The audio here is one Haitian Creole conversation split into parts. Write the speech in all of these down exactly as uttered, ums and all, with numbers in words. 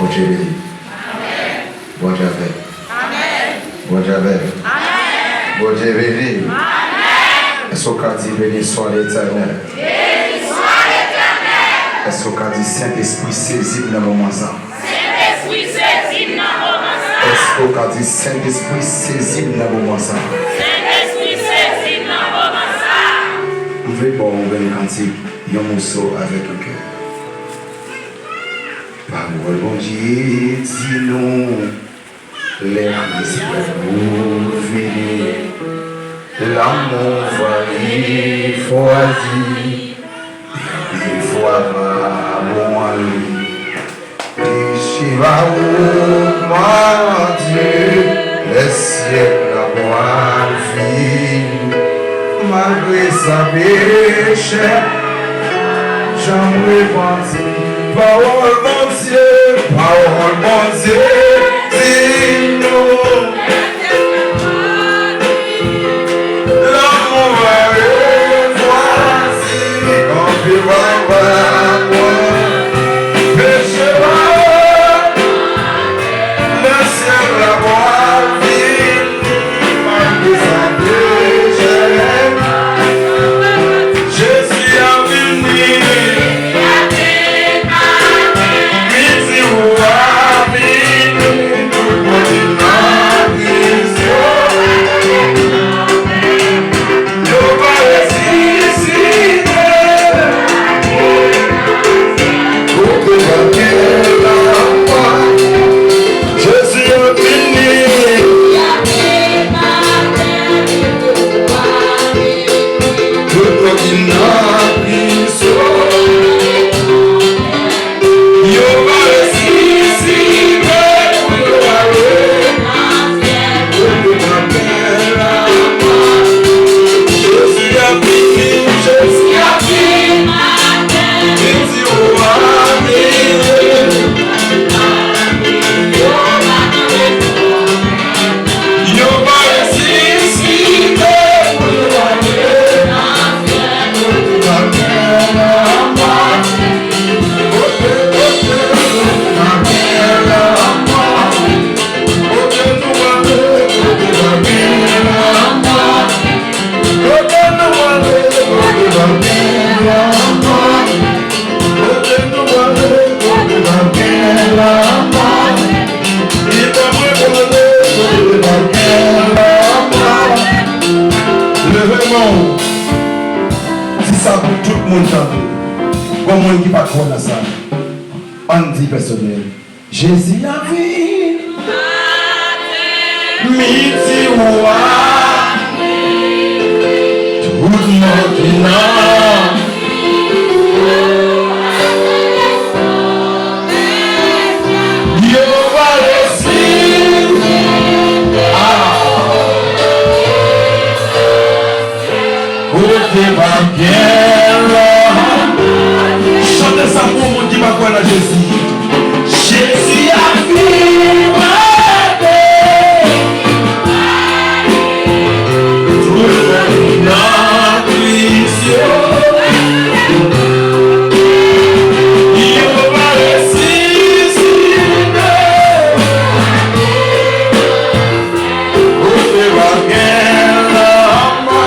Bondye beni. Bondye avè. Bondye avè. Bondye beni. Èske w ka di: Béni soit l'Éternel? Èske w ka di: Sentespri, sezi m nan moman sa? Sentespri, sezi m nan moman sa. Èske w ka di: Sentespri, sezi m nan moman sa? Sentespri, sezi m nan moman sa. M vle ba w yon grenn kantik, yon moso avèk yon kè. Pawòl Bondye di nou, lè Kris pou vini, lanmou va refwadi, epi fwa pa bon an li. Péché va augmenter, le ciel la pral fini. Malgré sa, péchè janm repanti. Pawòl Bondye, pawòl Bondye di nou. Lanmou va refwadi, anpil va pran. Péché va, le ciel la pral fini. Malgré sa, péchè, Jezi ap vini. Midi ou a vini, tout moun ki nan prizon, yo va resisite. Kote va gen lanmò, Jezi ap vini. Tout moun ki nan prizon, yo va resisite pou yo ale. Jezi ap vini, Jezi ap vini. Midi ou a vini. Yo va resisite pou yo ale. Leve men w. Di sa pou tout moun tande. Gon moun ki pa kwè nan sa. Ann di pèsonèl. Jezi ap vini. Midi ou a. Tout moun ki nan. Yo va resisite. Ah. Kote pa gen lò. Chante sa pou moun ki pa kwè nan Jezi. Jezi ap vini maten. Tout moun ki nan Kris yo, yo va resisite. Kote pa gen lanmò.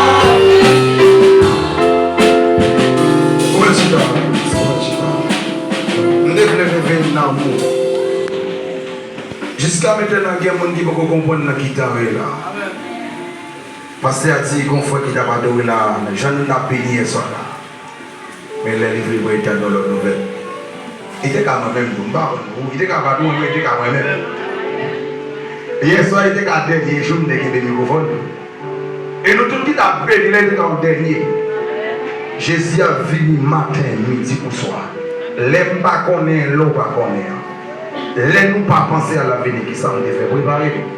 Ou mèt chita, ou mèt chita. M te vle leve n nan mou. Jiska mentnan, gen moun ki poko konprann nan ki tan yo ye la. Pastè a di gon frè ki t ap adore la, jan nou t ap beni yè swa la. Men lè li vle pran, li tande yon lòt nouvèl. Li te ka mwen menm tou, m pa konn pou ou, li te ka pa tou, men li te ka mwen menm. Yè swa, li te ka dènye jou m te kenbe mikwofòn tou. E nou tout ki t ap beni la, li te ka yon dènye. Jezi ap vini maten, midi kou swa. Lè m pa konnen, lè w pa konnen an. Lè nou pa panse a l ap vini, kisa m te fè? Prepare nou.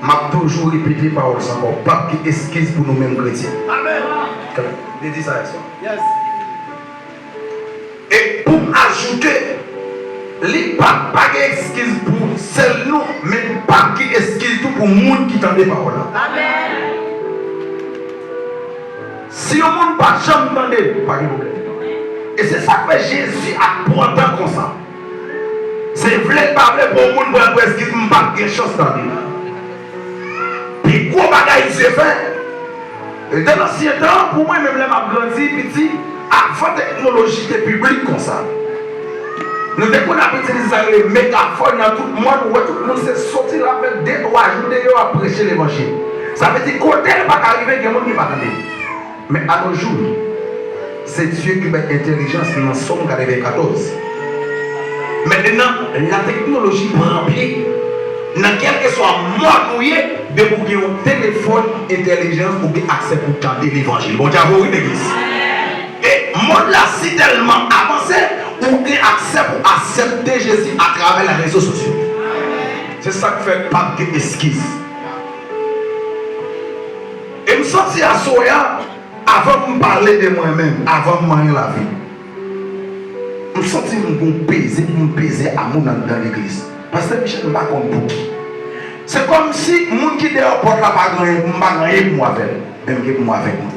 M ap toujou repete pawòl sa ankò, p ap gen eskiz pou nou menm kretyen. Amèn. M te di sa yè swa. Yes. E pou m ajoute, li p ap pa gen eskiz pou sèl nou, men p ap gen eskiz tou pou moun ki tande pawòl la. Amèn. Si yon moun pa janm tande, pa gen pwoblèm. E se sa k fè Jezi ap pran tan konsa. Se vle l pa vle, pou yon moun pran l pou eskiz, m p ap gen chans tande. Pi gwo bagay Dye fè. E nan ansyen tan, pou mwen menm, lè m ap grandi piti, avan teknoloji te piblik konsa, nou te konn ap itilize sa yo rele megafòn nan tout mòn, ou wè tout moun se soti la fè de twa jou deyò ap preche levanjil. Sa vle di, kote l pa ka rive, gen moun ki pa tande. Men anos jou, se Dye ki bay entèlijans nan Sòm katrevenkatòz. Mentnan, lateknoloji pran pye. Nan kèlkeswa mòn ou ye, depi w gen yon telefòn entèlijans, ou gen aksè pou w tande levanjil. Bondye avè w, wi, legliz. E mond la si tèlman avanse, ou gen aksè pou w aksepte Jezi atravè rezo sosyo. Se sa k fè p ap gen eskiz. E m santi aswè a, avan m pale de mwen menm, avan m manyen lavi, m santi m gon peze pou m peze a moun anndan legliz. Pastè Michel, m pa konn pouki. Se kòmsi moun ki deyò pòt la pa gen anyen, m pa gen anyen pou m avè l, men m gen pou m avèk mwen.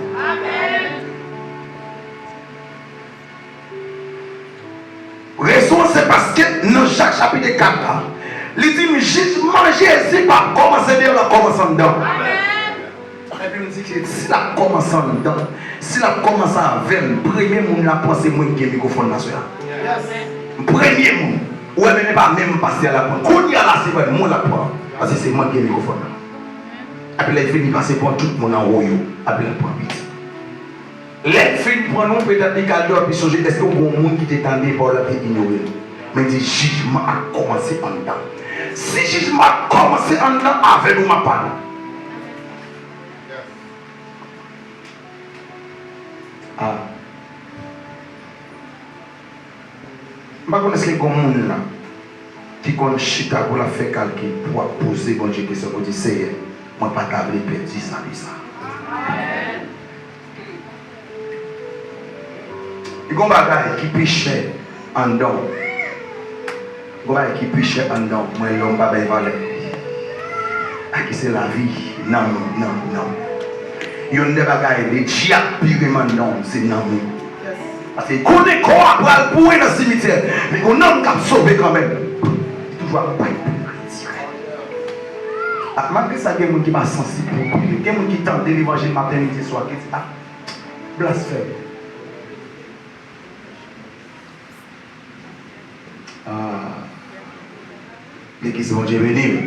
Rezon an se paske nan Jak chapit kat la, li di m jijman Jezi p ap kòmanse deyò, l ap kòmanse anndan. Epi m di ke si l ap kòmanse anndan, si l ap kòmanse avè m, premye moun l ap pran se mwen ki gen mikwofòn nan aswè a. Premye moun. Ou wè, men pa menm pastè a l ap pran. Kounye a la, se mwen, mwen l ap pran. Paske se mwen ki gen mikwofòn nan. Epi lè l fini, pase pran tout moun anwo yo. Epi l ap pran piti. Lè l fin pran nou, petèt li ka al deyò, epi sonje, èske w gen yon moun ki te tande pawòl la, te inyore l? Men di, jijman ap kòmanse anndan. Si jijman ap kòmanse anndan, avè nou m ap pale. Ah. M pa konn èske gen yon moun la ki konn chita pou l ap fè kalkil, pou w ap poze Bondye kesyon, pou w di, Seyè, mwen pa ta vle pèdi sa de sa. Gen yon bagay ki pi chè anndan w. Gon bagay ki pi chè anndan w, mwen lè w m pa bay valè. A ki se lavi, nanm ou, nanm ou, nanm ou. Yonn de bagay, le dyab pi renmen anndan w, se nanm ou. Paske konnen kò a pral boure nan simityè, men gon nanm k ap sove kanmenm. Li toujou ap bay pou l retire. A, malgre sa, gen moun ki pa sansib pou Bondye. Gen moun ki tande levanjil maten, midi, swa, ki di, a, blasfèm. Ah. Legliz, Bondye beni w.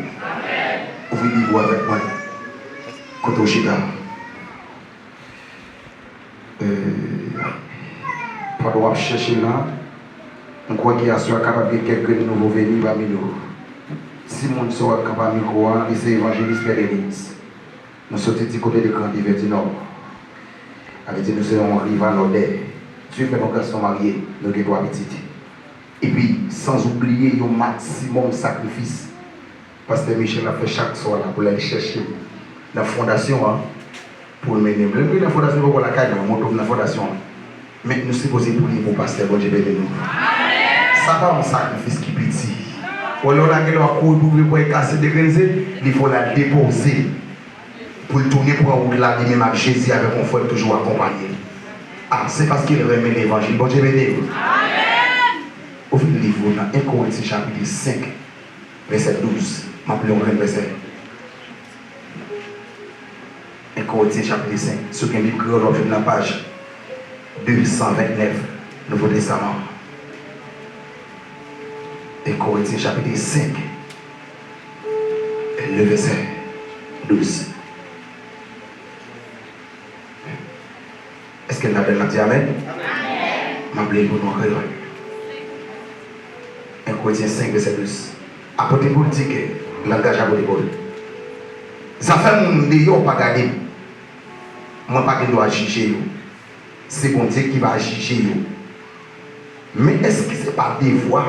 Ouvri Bib ou avèk mwen. Kote w chita? Euh, pandan w ap chèche la, m kwè ke aswè a kapab gen kèk grenn nouvo veni pami nou. Timoun sa w ap kanpe a mikwo a, li se evanjelis Pè Denis. Nou soti di kote de Gran Rivyè di Nò. Sa vle di nou se yon rival òdè. Dye fè nou gason marye, nou gen twa pitit. Epi, sanzoubliye yon maksimòm sakrifis Pastè Michel ap fè chak swa la pou l al chèche m nan fondasyon an, pou l mennen m. Lè m rive nan fondasyon, li poko lakay mwen, montre m nan fondasyon an. Men nou sipoze priye pou pastè, Bondye beni nou. Sa pa yon sakrifis ki piti. Ou wè lè w lage l, w ap kouri pou rive pran yon kaset de grenn ze, li fò l al depoze. Pou l tounen pran wout la, li menm ak Jezi avèk yon frè k toujou akonpanye l. A, se paske l renmen levanjil. Bondye beni w. Ouvri liv ou nan en Korentyen chapit senk, vèsè douz. M ap li yon grenn vèsè. En Korentyen chapit senk. Si w gen Bib kreyòl, w ap jwenn nan paj de san ventnèf, Nouvo Testaman. En Korentyen chapit senk, le vèsè douz. Èske n ladan l, n ap di amèn? M ap li l pou nou an kreyòl. En Korentyen senk, vèsè douz. Apot Pòl di ke, langaj apot Pòl, zafè moun deyò pa gade m. Mwen pa gen dwa jije yo. Se Bondye ki va jije yo. Men èske se pa devwa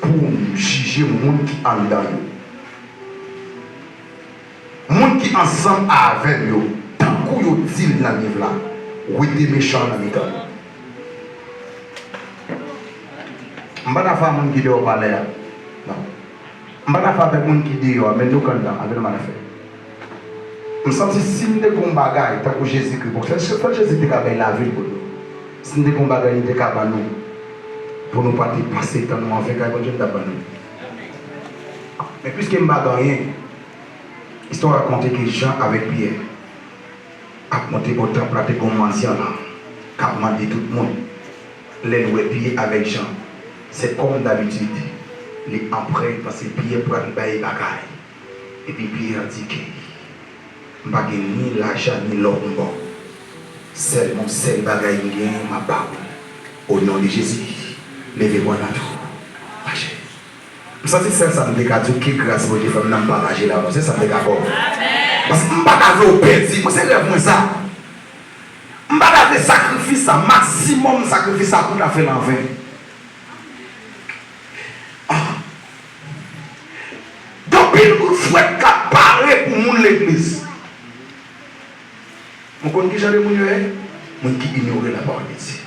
pou m jije moun ki anndan yo? Moun ki ansanm avè m yo, tankou yo di l nan liv la, wete mechan an nan mitan nou. M pa t ap fè a moun ki deyò palè a. Non. M pa t ap fè avèk moun ki deyò a, men nou k anndan, avè nou m al fè. M santi si m te gon bagay, tankou Jezikri, bon, sèl, sèl Jezi te ka bay lavi l pou nou. Si m te gon bagay, li te ka ban nou, pou nou pa te pase tan nou anven kay Bondye, m t ap ban nou. Men piske m pa gen anyen, istwa rakonte ke Jan avèk Pyè ap monte bò tanp la, te gen yon manzè la k ap mande tout moun. Lè l wè Pyè avèk Jan, se kòm dabitid, li anprè, li panse Pyè pral bay bagay. Epi Pyè di ke, "M pa gen ni lajan ni lò pou m ba w. Sèlman yon sèl bagay m genyen, m ap ba w l. O non de Jezi, leve bò la tou. Mache." M santi sèl sa m te ka di w, ke gras Bondye fè m nan, m pataje l avè w. Se sa m te ka ba w. Paske m pa ta vle w pèdi. Mwen, se rèv mwen sa. M pa ta vle sakrifis sa, maksimòm sakrifis sa pou ta fè l anven. Ah. Gen anpil kout fwèt k ap pare pou moun legliz. Nou konn ki jan de moun yo ye? Moun ki inyore lapawòl de Dye.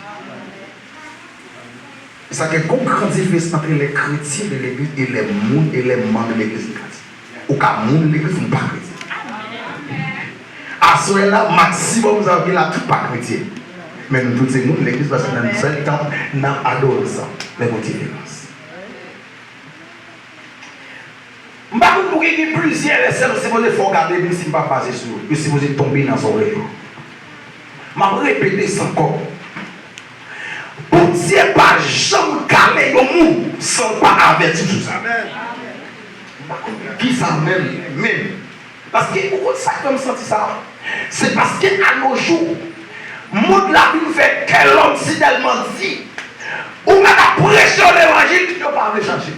Sa ke gon gran diferans ant lè kretyen de legliz e lè moun e lè manm legliz li ka di. Ou ka moun legliz, ou pa kretyen. Aswè la, maksimòm sa yo ki la, tout pa kretyen. Men nou tout se moun legliz paske nan sèl tanp, n ap adore ansanm. Men gon diferans. M pa konn pouki gen plizyè lè sè nou sipoze fè w gade m si m pa pase sou yo. Yo sipoze tonbe nan zòrèy ou. M ap repete sa ankò. Bondye pa janm kale yon moun san l pa avèti sou sa. M pa konn kisa menm, menm. Paske ou konn sa k fè m santi sa? Se paske anojou, mond la vin fè kè lòm si tèlman di, ou mèt ap preche yo levanjil, yo pa vle chanje.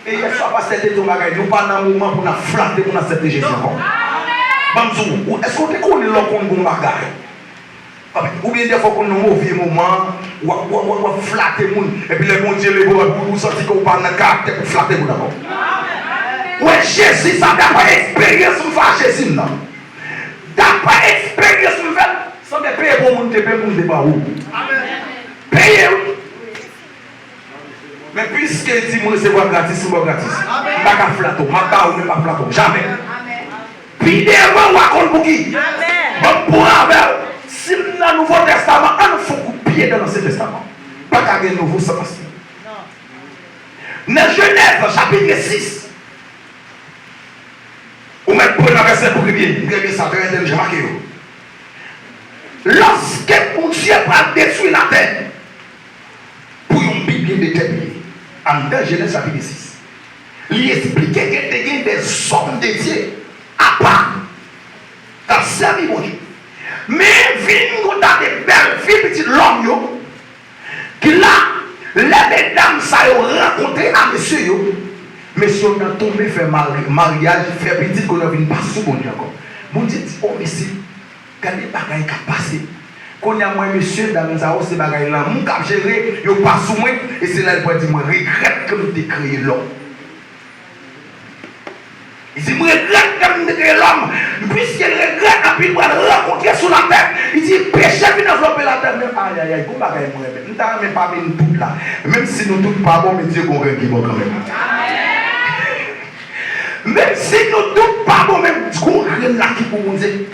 E yè swa, pastè te di yon bagay, nou pa nan moman pou n ap flate moun aksepte Jezi ankò. Ban m di w, ou, èske w te konnen lè w konn gon bagay? Oubyen dèfwa w konn nan move moman, w ap, w ap, w ap, w ap flate moun. Epi lè Bondye leve w, ou, ou santi ke w pa nan karaktè pou flate moun ankò. Ou wè Jezi sa, daprè eksperyans m fè ak Jezi m nan. Daprè eksperyans m fè, sanble peye pou moun te peye pou m te ba ou. Peye wi. Men piske li di m resevwa gratis, m ba w gratis. M pa ka flate w, m ap ba ou, men m pa flate w. Jamè. Pi devan w a konn pouki. Ban m pran avè w. Si m nan Nouvo Testaman, ann fè yon kout pye nan Ansyen Testaman. Pa ka gen nouvo san pastè. Nan Jenèz, chapit sis, ou mèt pran nan vèsè premye, m renmen sa, trè entèlijan, make yo. Lòske Bondye pral detwi latè, pou yon bi byen detèmine. Anndan Jenèz chapit sis, li esplike ke te gen dèzòm de Dye apa k ap sèvi Bondye. Men vin gon ta de bèl vi pitit lòm yo ki la, lè medam sa yo rankontre a mesye yo, mesye yo nan tonbe fè mari-, maryaj, fè pitit, kounye a vin pa sou Bondye ankò. Bondye di, o mesye, gade bagay k ap pase. Kounye a mwen, mesye dam sa yo, se bagay lanmou k ap jere, yo pa sou mwen, e se la l pral di mwen regrèt ke m te kreye lòm. Li di, "M regrèt ke m te kreye lòm." Piske l regrèt, anpi l pral rankontre sou latè. Li di, "Peche vin anvlope latè." Men, ayayay, gon bagay m renmen. M ta renmen pami n tout la. Menm si nou tout pa bon, men Dye gon grenn ki bon kanmenm. Menm si nou tout pa bon, men gon grenn la ki pou Bondye.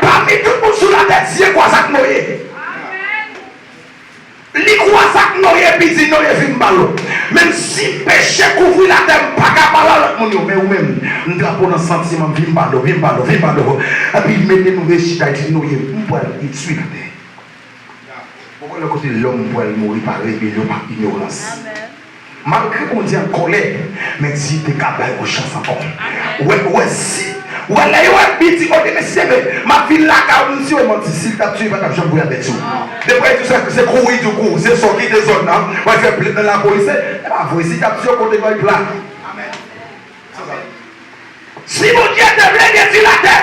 Pami tout moun sou latè, Dye kwaze ak Noye. Li kwaze ak Noye epi di, "Noye, vin m pale w. Menm si peche kouvri latè, m pa ka pale a lòt moun yo, men ou menm, m drape w nan santiman m, vin m pale w, vin m pale w, vin m pale w." Epi l mete Noye chita, li di, "Noye, m pral detwi latè." Ou konnen kote lòm pral mouri pa rebelyon, pa inyorans. Malgre Bondye an kòlè, men Dye te ka bay yon chans ankò. Ou wè, ou wè si, ou wè lè yo wè Bondye di, "Oke, mesye, men, m ap vin lakay ou," m di, "O, manti, si l t ap tiye, pa t ap janm voye avèti w." Depi w di sa, se kouri di w kouri, se sa w kite zòn nan, w al fè plent nan lapolis, se, e pa vre, si l t ap tiye w, kote gòj pla. Si Bondye te vle detwi latè,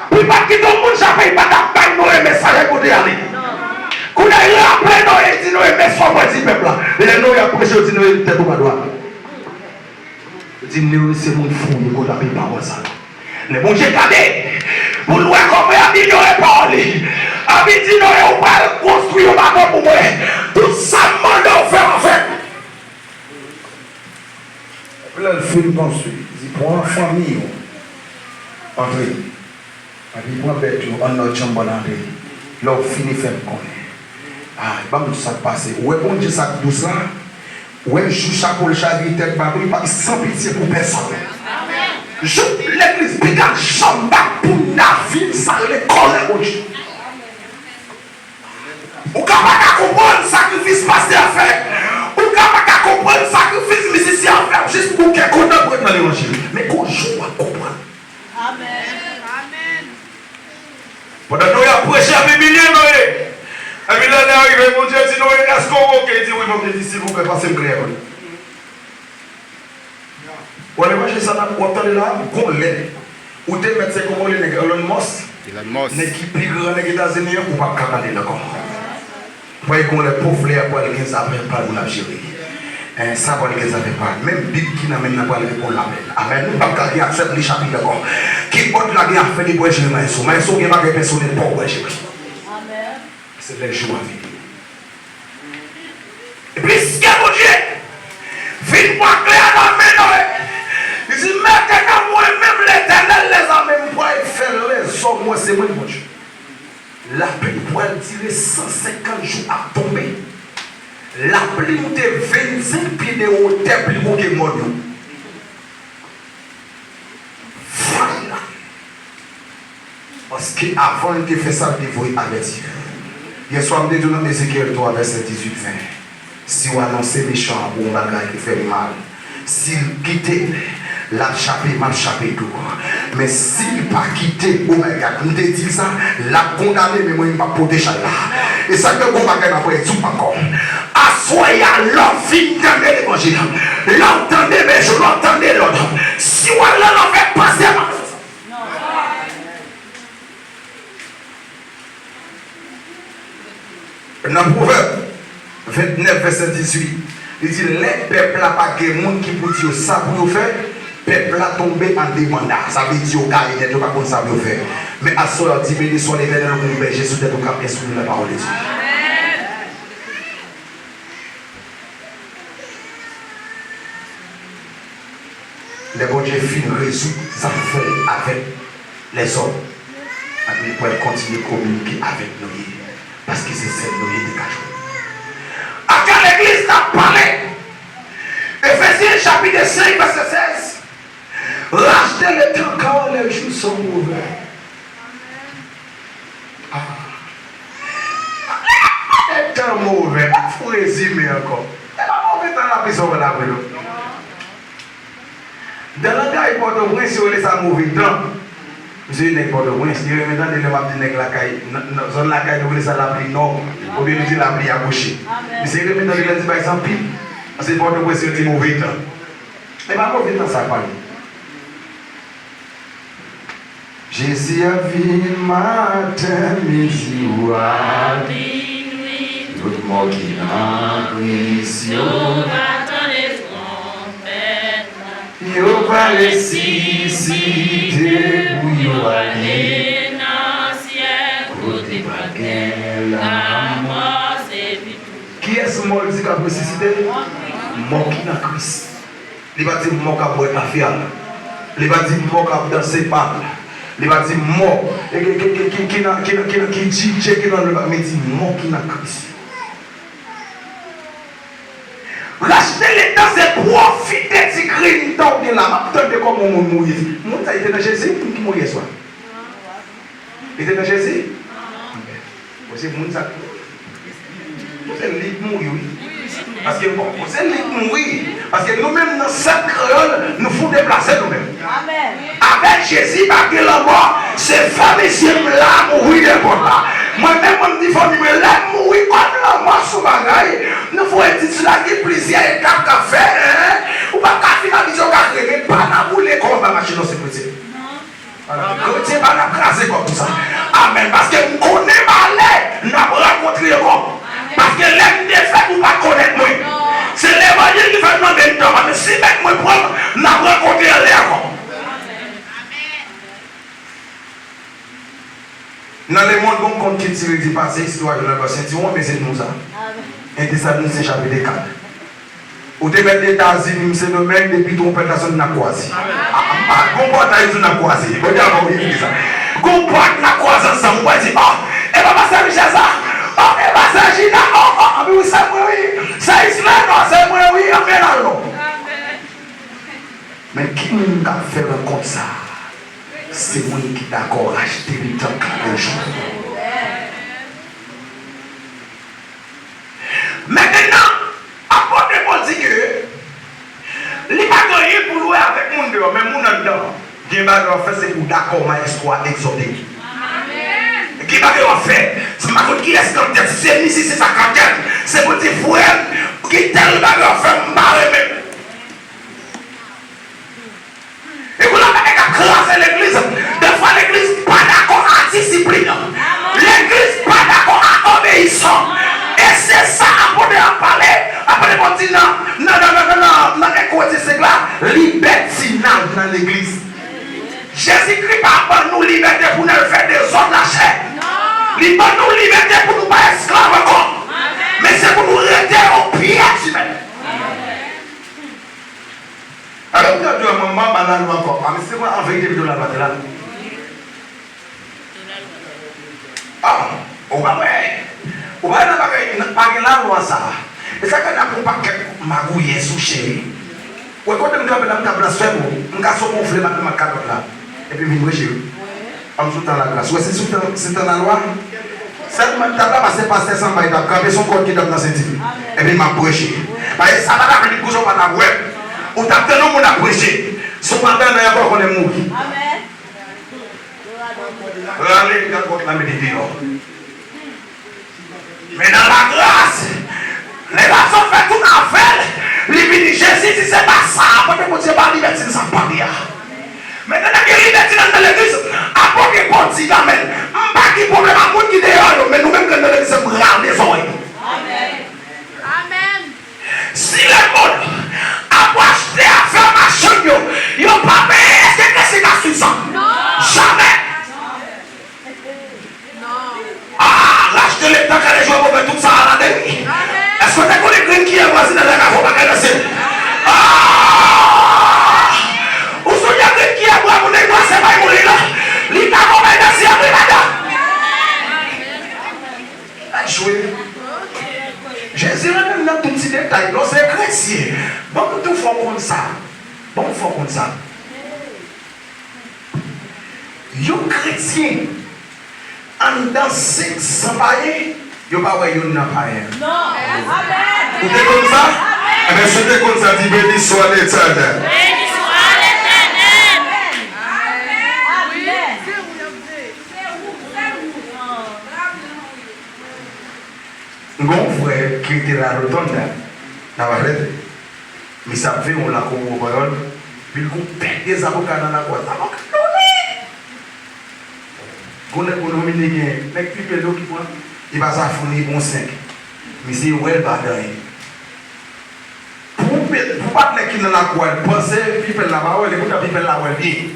pou pa t kite yon moun chape, li pa t ap bay Noye mesaj a kote y ale. Kounye a, li raple Noye, li di Noye, "Men sa w pral di pèp la." Lè Noye ap preche, yo di Noye, "Tèt ou pa dwat." Yo di Noye se moun fou, yo konn ape pawòl sa yo. Lè Bondye gade, pou l wè kòman y ap inyore pawòl li, epi di Noye, "Ou pral konstwi yon bato pou mwen. Tout sa m mande w fè, w ap fè." Epi lè l fin konstwi, li di, "Pran fanmi w, antre." Epi pran bèt yo, annòt jan m ba w antre. Lè w fini, fè m konnen. A, ban m di w sa k pase. Ou wè Bondye sa k dous la? Wè, jou chapo l chavire tèt bab li, li pa gen san pitye pou pèsonn. Jou legliz piga janm bat pou n da viv sa rele kòlè Bondye. Ou ka pa ka konprann sakrifis pastè a fè. Ou ka pa ka konprann sakrifis mizisyen an fè jis pou kè kontan pou ret nan levanjil. Men gon jou w ap konprann. Amèn. Amèn. Pandan Noye ap preche, ap imilye Noye. Epi lè lè a rive, Bondye di Noye, èske w oke? Li di, wi, Bondye di, silvouplè, pase m klè pou li. Ou wè levanjil sa w ap tande la, gon lè. Ou te mèt se kòman li nèg Elon Musk, Elon Musk. Nèg ki pi gran nèg Etazini an, ou p ap ka pale l ankò. Pwè gon lè pwoflè a pral gen zafè pa l pou l ap jere. Eh, sa pral gen zafè pa l. Menm Bib ki nan men l nan pral reponn l apèl. Amèn. Ou p ap ka gen aksè pou li chapit ankò. Kibòd la gen afè li pral jere maestro. Maestro gen bagay pèsonèl pa w pral jere. Amèn. Se lè jou a vini. E piske Bondye vin pran klè a nan men Noye, li di, mete nan mwen menm Letènèl lèzame, m pral fè lèzòm wè se mwen Bondye. Lapli pral dire san senkant jou ap tonbe. Lapli moute vennsenk pye de wotè pli wo ke mòn yo. Fay la. Paske avan l te fè sa, l te voye avèti. Yèswa, m te di w nan Ezekyèl twa, vèsè dizuit, ven, si w anonse mechan an pou yon bagay ki fè l mal, si l kite, l ap chape, m ap chape tou. Men si l pa kite, oh my God, m te di l sa, l ap kondane, men mwen, m p ap pote chay la. E sa k fè gon bagay m ap redi w ankò. Aswè a, lè w fin tande levanjil, lè w tande bèjou, lè w tande lòd, si w al nan lanfè, panse a pa soti. Nan Pwovèb vennèf, vèsè dizuit, li di, lè pèp la pa gen moun ki pou di yo sa pou yo fè, pèp la tonbe an debanda. Sa vle di yo gaye nèt, yo pa konn sa pou yo fè. Men aswè a, di, beni swa Letènèl, ou gon bèje sou tèt ou k ap enstwi nou nan pawòl de Dye. Lè Bondye fin rezoud zafè l avèk lèzòm, li pral kontinye kominike avèk Noye, paske se sèl Noye te ka jwenn. Atè legliz n ap pale. Efezyen chapit senk, vèsè sèz. Racheter le temps car les jours sont mauvais. Ah. Tan move, pa fè rezime ankò. E pa move tan lapli sa w wè lapli non. Nan langay Pòtoprens, yo rele sa move tan. Misye nèg Pòtoprens, li renmen tande lè m ap di nèg lakay, nan, nan zòn lakay nou rele sa lapli nò, oubyen nou di lapli agoche. Misye renmen tande lè m di bagay sa anpil. Paske Pòtoprens yo di move tan. E pa move tan sa k pale. Jezi ap vin maten, midi, swa. Tout mò ki nan Kris yo. Yo va tande twonpèt la. Yo va resisite pou yo ale nan syèl. Kote pa gen lamò, se pi. Kiyès mò l di k ap resisite? Mò ki nan Kris. Li pa di mò k ap bwè tafya l. Li pa di mò k ap danse bal. Li pa di mò ki, ki, ki, ki, ki nan, ki nan, ki nan, ki D J, ki nan, li pa, men di mò ki nan Kris. Racheter le temps se pwofite ti grenn tan w gen la. M ap tande kòman yon moun mouri. Moun sa, li te nan Jezi, moun ki mouri yèswa? Li te nan Jezi? Bon, se moun sa k mouri. Bon, se li k mouri, wi. Paske, bon, bon, se li k mouri. Paske nou menm nan sèt kreyòl, nou fout deplase nou menm. Amèn. Avèk Jezi, pa gen lanmò, se fè mesye m la mouri dèyè pòt la. Mwen menm, mwen m di fanmi mwen, lè m mouri, kòm lanmò se yon bagay, nou voye di sila gen plizyè etap k ap fè, en. Ou pa ka fin abitye w ka rele, pa nan boule kò w pa mache non, se kretyen. Kretyen pa nan kraze kò konsa. Amèn. Paske m konnen malè n ap rankontre yo. Paske lè m te fèt, ou pa t konèt mwen. Se levanjil ki fè m mande m tan. Paske si mèt mwen pran m, n ap rankontre anlè ankò. Nan lemonn, gon kont ki di, li di, pase isit, w a jwenn anba sentiwon, men se nou sa. Ent Tesalonichen chapit kat. Ou te mèt Etazini, m Sendomeng, depi twonpèt la sot n ap kwaze. A, a, a, gon pòtay yo di n ap kwaze. Bondye ap ban w vérité sa. Gon pòt n ap kwaze ansanm. Ou pral di, oh, e pa pastè Michel sa? Oh, e pastè Gina? Oh, Anpi wi, se mwen wi. Se Islè non, se mwen wi, anpi l al non. Men ki moun k ap fè rankont sa a? Se moun ki dakò rachte li tank la yon jou. Mentenan, apot Pòl di ke li pa gen anyen pou l wè avèk moun deyò, men moun anndan gen bagay w ap fè, se pou w dakò mayestwo a egzòte. Gen bagay w ap fè, se m pa konn kiyès k antèt, si se misye, si se sa k antèt, se pou l di, frè m, gen tèl bagay w ap fè, m pa renmen. E kounye a, bagay k ap kraze legliz. Dèfwa legliz pa dakò a disiplin. Legliz pa dakò a obeyisan. E se sa apot Pòl ap pale. Apot Pòl di nan, nan, nan, nan, nan, nan, nan Kòrentyen senk la, libètinaj nan legliz. Jezikri pa ban nou libète pou n al fè dezòd lachè. Li ban nou libète pou nou pa esklav ankò. Men se pou nou rete o pyè di mèt. Alò, m t ap di w, mwen, m pa ba lalwa ankò. A, men se mwen, an verite, pito lalwa te la. A, ou pa wè. Ou pa wè nan bagay, nan, pa gen lalwa sa a. E sa k fè n ap yon pakèt magouyè sou cheri. Wè kote m kanpe la, m ka blasfèm ou. M ka sot gonfle m ap met kalòt la. Epi m vin preche wi. An m sou tan lagras. Ou wè se sou tan, se tan lalwa. Sèlman m t ap la pase pastè Sanba, li t ap kanpe, se yon kòd ki t ap nan senti l. Epi m ap preche. Paske sa pa t ap vin koze w pa t ap wè. Ou t ap tann yon moun ap preche. Si w pa tann, ankò konnen mouri. Rale kalòt la mete deyò. Men nan lagras, lè gason fè tout afè l, li vini, Jezi di se pa sa, kote Bondye ba libètin sa pale a. Men tande gen libètin anndan legliz, apot Pòl di, amèn, m pa gen pwoblèm ak moun ki deyò yo, men nou menm k anndan legliz, m rale zòrèy nou. Amèn. Si lemonn ap rachte afè machann yo, yo pa peye, èske kretyen ka swiv sa? Jamè! Ah, rachte letan kale jwe move tout sa a ladan wi. Èske w te konnen grenn kiyè vwazin nan lakay fè w pa ka danse? Ah! Ou sonje grenn kiyè bwa moun nan li pase bay moun li la? Li pa konn bay danse antre ladan. Ay jwe. Jezi rann nan tout ti detay. Lè w se kretyen, ban m tou fè w konn sa. Ban m fè w konn sa. Yon kretyen anndan sèt san payen, yo pa wè youn nan payen. Non. Amèn. Ou te konn sa? Amèn. Ebyen, si w te konn sa, di, Béni soit l'Éternel. Béni soit l'Éternel. Amèn. Amèn. M gen yon frè ki rete La Rotonde, Navarrete. Misye ap veye yon lakou Pwopayòl, epi l gen yon pakèt de zaboka nan lakou a. Zaboka dòmi! Gon nèg, gon nonm, li gen nèg pipèl yo ki pran, li pase a founi bon senk. Misye wè l pa gen anyen. Pou, pou patnè ki nan lakou a, l panse pipèl la pa wè l, epoutan pipèl la wè l byen.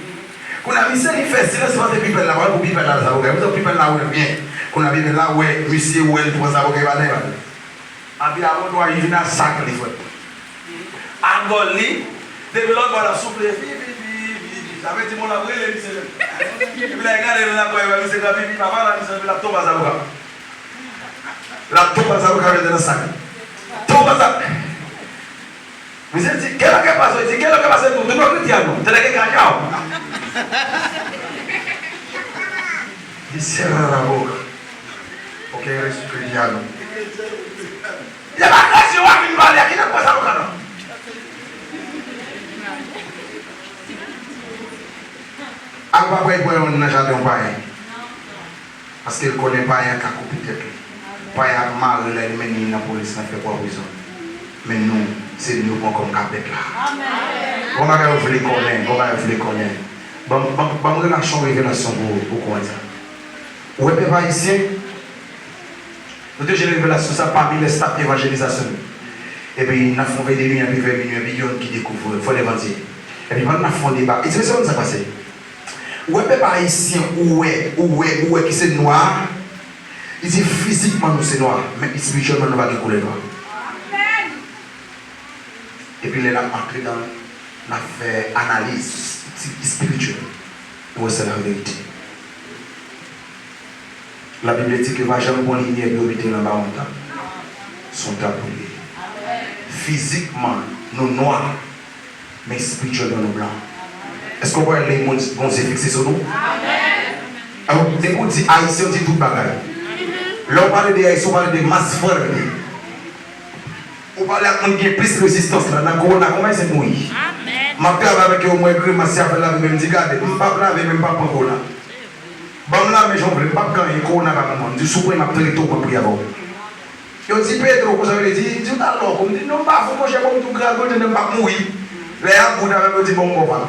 Kounye a, misye li fè silans, li panse pipèl la pa wè l, pou pipèl la zaboka. Epoutan pipèl la wè l byen. Kounye a, pipèl la wè, misye wè l pran zaboka, li pa nan men l. Anpi a wotwa, li vin a sak li, frè. A gòl li, depi lòtbò l ap soufle, vi, vi, vi, vi, vi. Sa vle di, moun ap rele misye menm. Epi lè l gade nan lakou a, li wè misye ka pipi, papa la, misye, epi l ap tonbe a zaboka. L ap tonbe a zaboka, mete nan sak. Tonbe a sak. Misye di, "Qué es lo que pasó?" Li di, "Qué es lo que pasó? Tú, tú no eres cristiano. Tienes que callar." Li serre la boca. Porque eres cristiano. Li pa kretyen w ap vin pale a, ki nèg pran sa pou kanò? Ak pa pran yon nan jaden yon payen. Paske l konnen payen an ka koupe tèt li. Payen an ap mare l, l ap mennen li nan polis, l ap fè pwa prizon. Men nou, se nou yo pran kòm kapèt la. Bon bagay ou vle konnen, bon bagay ou vle konnen. Ban m, ban m, ban m relasyon, revelasyon pou, pou konnen sa. Ou wè pèp ayisyen, nou te jwenn revelasyon sa pami lè staf evanjelizasyon nou. Epi n ap fè yon veye de nwi, epi vè minui, epi yonn ki dekouvri, fò lè vandye. Epi pandan n ap fè yon deba, e se sa k pase. Ou wè pèp ayisyen, ou wè, ou wè, ou wè ki se nwa a, li di fizikman nou se nwa, men espirityèlman nou pa gen koulè nwa. Epi lè n ap antre nan, n ap fè analiz espirityèl, nou wè se laverite. Labib di ke pa janm pran limyè pou yo mete l anba yon tab. Se yon tan pou li. Fizikman, nou nwa, men espirityèlman, nou blan. Èske w kwè lè moun gon zye fikse sou nou? Alò, depi w di Ayisyen, w di tout bagay. Lè w pale de Ayisyen, w pale de mas frè li. Ou pale ak moun ki gen plis rezistans la, nan kowona, konbyen Ayisyen k mouri? M ap travay avèk yo, m wè grimas y ap fè, lave men, m di, gade, m p ap lave men, m p ap pran kowona. Ban m lamen jan w vle, m p ap gen anyen, kowona pa pou mwen. M di, si w pran, m ap trete w, mwen priye avè w. Yo di, Pedro, konsa yo te di, di, w ta lòk ou. M di, non, m pa fou, monchè, bon, m tou gragote, m p ap mouri. Lè y ap bout avè m, yo di, bon, m ba w pa.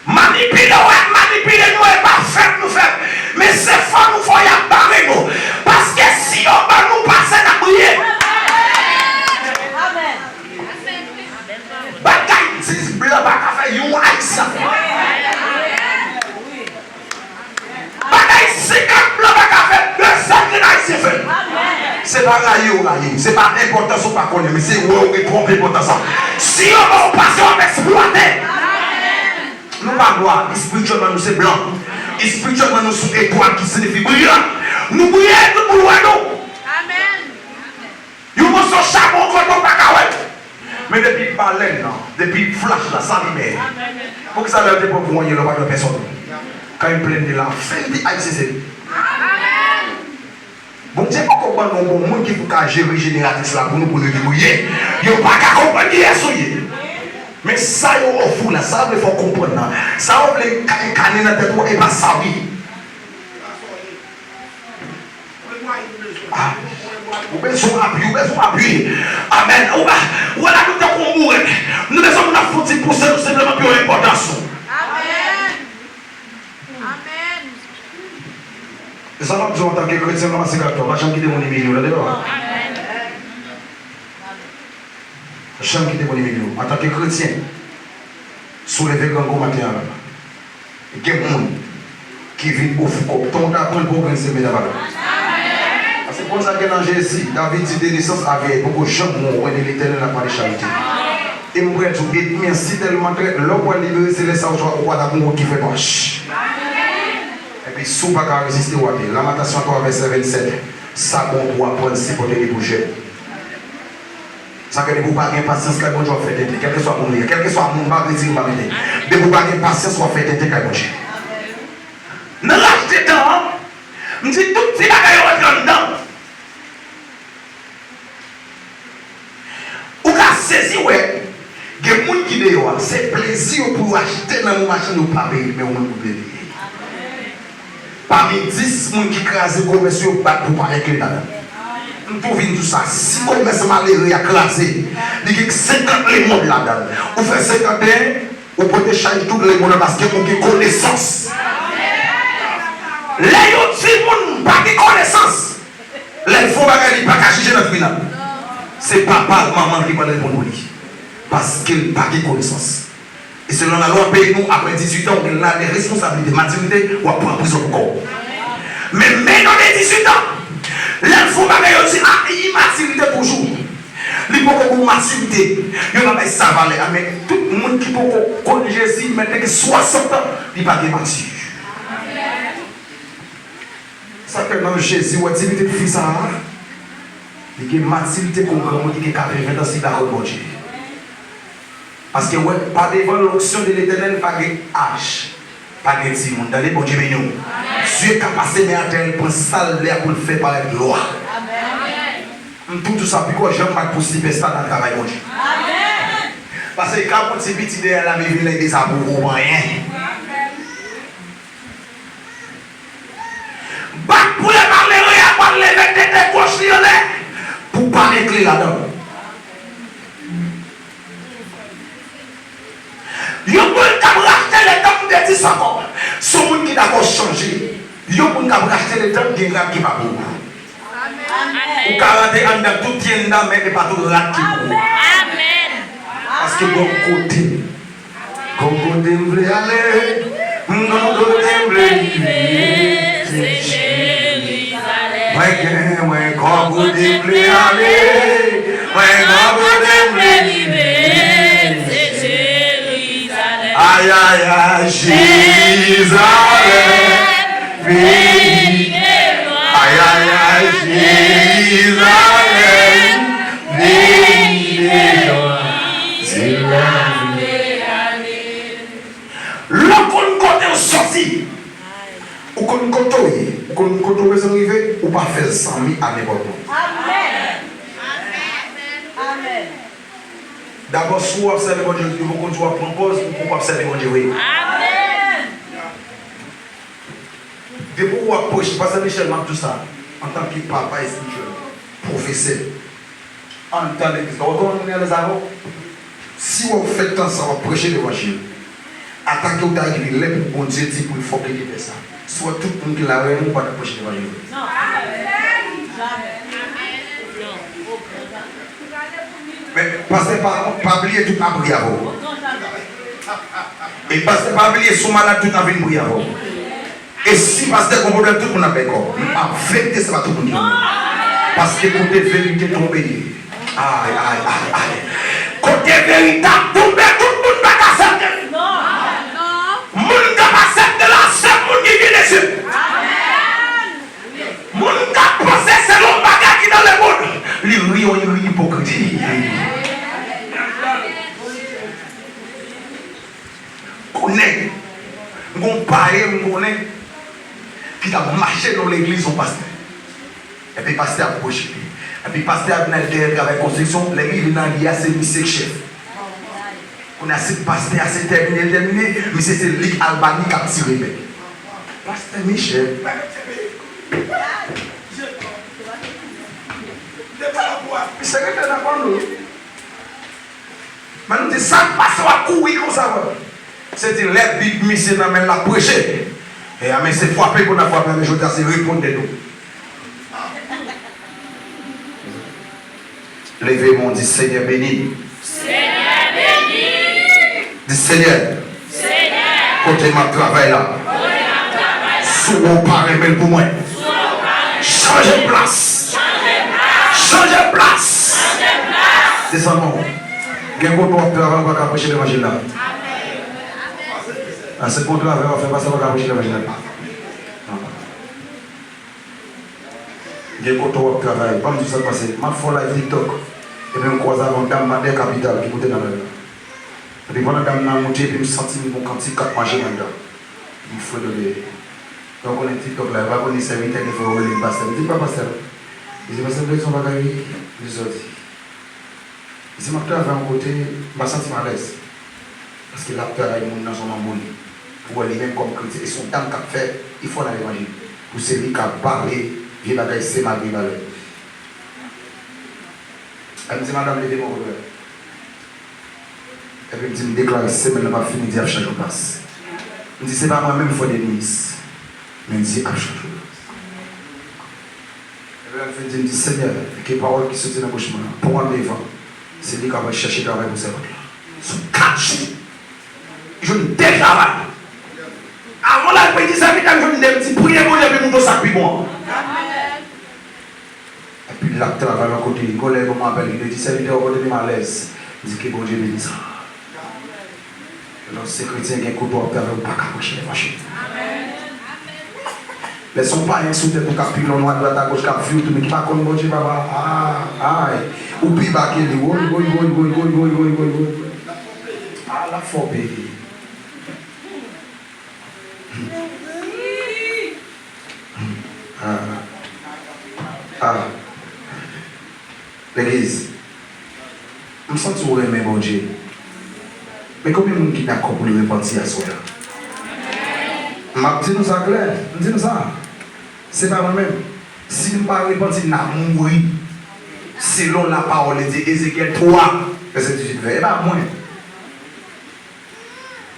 Manipile w ap manipile nou, e pa fèb nou fèb. Men se fò nou fò y ap bare nou. Paske si yo ban nou pase, n ap briye. Bagay dis blan pa ka fè yon Ayisyen fè. Bagay senkant blan pa ka fè, de sèl grenn Ayisyen fè. Se pa rayi yo rayi, se pa enpòtans ou pa konnen, men se wè ou gen twòp enpòtans. Si yo ba w pase, w ap eksplwate. Nou pa nwa, espirityèlman nou se blan. Espirityèlman nou se yon etwal ki siyifi briyan. Nou briye, tout moun wè nou. Yon moso chapon kote w pa ka wè l. Men depi balèn nan, depi flach la, sa limen. Poukisa lè yo te pran pou anyen, yo pa dwe pèsonn? Kan yo plenn de la, fè li di Ayisyen se li. Bondye poko ban nou bon moun ki pou ka jere jeneratris la pou nou, pou nou debriye. Yo pa ka konprann kiyès ou ye. Men sa yo ofri w la, sa yo vle fè w konprann nan, sa yo vle ka- kane nan tèt ou, e pa sa w ye. Ah, ou bezwen apui, ou bezwen apui. Amèn. Ou pa, ou wè la nou tankou yon bourèk. Nou bezwen moun ap fouti pouse nou senpleman pou yon enpòtans nou. Amèn. Amèn. E sa m ap di w antanke kretyen, ranmase karaktè w. Pa janm kite moun imilye w, tande non. Amèn. Janm kite moun imilye w. Antanke kretyen, souleve grangou maten an la. Gen moun ki vin ofri kòb. Tan w ta pran l pou w grenn se medam avè w. Paske konn sa gen nan Jezi, David di, de nesans a vyèy, poko janm wè yon wen de Letènèl ap pale charite. E m prè di w, ènmi an sitèlman trèt, lè w pral libere, se lè sa ou pa ta gon wout ki fè pach. Epi si w pa ka reziste, w ate. Lamentasyon twa, vèsè vennsèt. Sa bon pou aprann sipòte li pou jèn. Sa fè depi w pa gen pasyans kay Bondye, w ap fè tenten. Kèlkeswa moun ou ye, kèlkeswa moun, pa retire, pa mete. Depi w pa gen pasyans, w ap fè tenten kay Bondye. Nan laj de tan an, m di tout ti bagay yo rantre anndan. Ou ka sezi wè, gen moun ki deyò a, se plezi yo pou yo achte nan yon machann yo pa peye, men ou menm ou peye. Pami dis moun ki kraze komès yo, bat pou pa enkli ladan. M tou vin di w sa, si komès malere a kraze, li gen senkant lemonn ladan. Ou fè senkanteyen, ou pote chaj tout lemonn nan paske ou gen konesans. Lè yon timoun pa gen konesans, lè l fè yon bagay, li pa ka jije nan tribinal. Se papa l, manman l ki pral reponn pou li. Paske l pa gen konesans. E selon lalwa peyi nou, apre dizuit an, ou gen lane responsablite, matirite, w ap pran prizon pou kò w. Men, menor de dizuit an, lè l fè yon bagay, yo di, a, imatirite toujou. Li poko gen matirite. Yo pa bay sa valè a, men tout moun ki poko konn Jezi, menm gen swasant an, li pa gen mati. Sa fè nan Jezi, wè ti pitit fi sa a, li gen matirite kon granmoun ki gen katreven an si l dakò ak Bondye. Paske, wè, pa devan l'onction de l'Éternel, pa gen ach, pa gen timoun. Tande, Bondye beni w. Dye ka pase men atè, l pran sa l vle a pou l fè parèt glwa. M tou di w sa, piko janm bat pou sipèsta nan travay Bondye. Paske ka pran ti piti dèyè la, men vin lè dezapwouve w anyen. Bat pou lè malere a pral leve tete goch li anlè pou pa enkli ladan. Yon moun k ap rachte letan, m te di sa ankò. Se yon moun ki dakò chanje. Yon moun k ap rachte letan, gen rad ki pa pou ou. Ou ka rantre anndan tout tenda, men e pa tout rad ki pou ou. Paske gon kote. Gon kote m vle ale, gon kote m vle rive, se Jerizalèm. Mwen gen, mwen gon kote m vle ale, mwen gon kote m vle rive, se Jerizalèm. Ay, ay, ay, Jerizalèm, peyi de lwa. Ay, ay, ay, Jerizalèm. San mi a nenpòt moun. Amèn. Amèn. Dabò, si w ap sèvi Bondye, yo poko di w ap pran pòz, ou poko ap sèvi Bondye vre. Amèn. Depi w ap preche, Pastè Michel, m ap di w sa, antanke papa espirityèl, pwofesè, anndan legliz la, ou konn moun alèz avè w? Si w ap fè tan sa w ap preche levanjil, atake w ta rive lè pou Bondye di pou l fòk li te fè sa. Si w wè tout moun ki la rele w, ou pa t ap preche levanjil vre. Men pastè, pa, pa bliye tout ap ri avè w. E pastè, pa bliye si w malad tout ap vin priye avè w. E si pastè gon pwoblèm, tout moun ap bay kò. M ap fete, se pa tout moun ki konn. Paske kote verite tonbe ye. Ay, ay, ay, ay. Kote verite ap tonbe, tout moun pa ka aksepte. Moun k ap aksepte la, se moun ki gen de zye. Moun k ap panse se yon bagay ki nan lemonn, li ri yon ri ipokrit. Konnen, m gon payen m konnen ki t ap mache nan legliz yon pastè. Epi pastè ap pwoche li. Epi pastè ap nan dèyè travay konstriksyon, lè li vin nan li a, se misye k chèf. Kounye a, si pastè a se tèmine, l tèmine, misye se li k al ba li k ap tire bèk. Pastè Michel. Misye rete nan kò nou. Men nou di, sa k pase w ap kouri konsa, frè? Se di lè Bib misye nan men l, l ap preche. E a, men se frape pou n ap frape, men jodi a se reponn tèt ou. Leve men w, di, Senyè, beni m. Senyè, beni m. Di, Senyè, Senyè, kote m ap travay la, kote m ap travay la, si w pa renmen l pou mwen, si w pa renmen l, chanje plas. Chanje plas. Chanje plas. Chanje plas. Desann men w. Gen kote w ap travay, ou pa ka preche levanjil la. Amèn. A, se kontrè w ap fè, pastè, ou pa ka preche levanjil la. Gen kote w ap travay, ban m di w sa k pase. M ap fè yon live TikTok. Epi m kwaze avè yon dam Madè Kapital ki moute nan live la. Epi pandan dam nan ap moute, epi m santi m gon kantik k ap mache anndan. M fredone. Donk, ou konnen TikTok la, yo pa konn ni sèvitè ki fè yo rele m pastè. M di l pa pastè non. Li di, pastè, m te di yon bagay wi. M di sa w di. Li di, m ap travay yon kote, m pa santi m alèz. Paske l ap travay moun nan se yon manbo li. Pou wè li menm kòm kretyen, e se yon dam k ap fè efò nan levanjil. Pou se li k ap bare vye bagay se malgre valè. Epi m di, madanm, leve men w, konpè. Epi m di, m deklare semèn nan p ap fini, Dye ap chanje yon plas. M di, se pa mwen menm, Frè Denis, men Dye ap chanje yon plas. Epi m fin di, m di, Senyè, ke pawòl ki soti nan bouch mwen an pran devan. Se li k ap al chèche travay pou sèvant la. Sou kat jou, li jwenn de travay. Avan l al peye sèvitè, m jwenn de, m di, priye Bondye pou l montre w sa k pi bon an. Epi l ap travay yon kote, yon kòlèg mwen apèl li, li di, sèvitè, ou kote m alèz. M di, ke Bondye beni sa. Lè w se kretyen, gen kote w ap travay, ou pa ka preche levanjil. Lè se yon payen sou tèt ou k ap pilonn ou adwat agoch, k ap vire w tounen, ki pa konn Bondye, papa, a, ay, ou pi ba ke li, woy, woy, woy. A, l ap fè w peye. Ah. Ah. Legliz, m santi w renmen Bondye. Men konbyen moun ki dakò pou l repanti aswè a? M ap di nou sa klè, m di nou sa. Se pa mwen menm. Si n pa repanti, n ap mouri. Selon lapawòl de Dye, Ezekyèl twa, vèsè dizuit, vè, e pa mwen.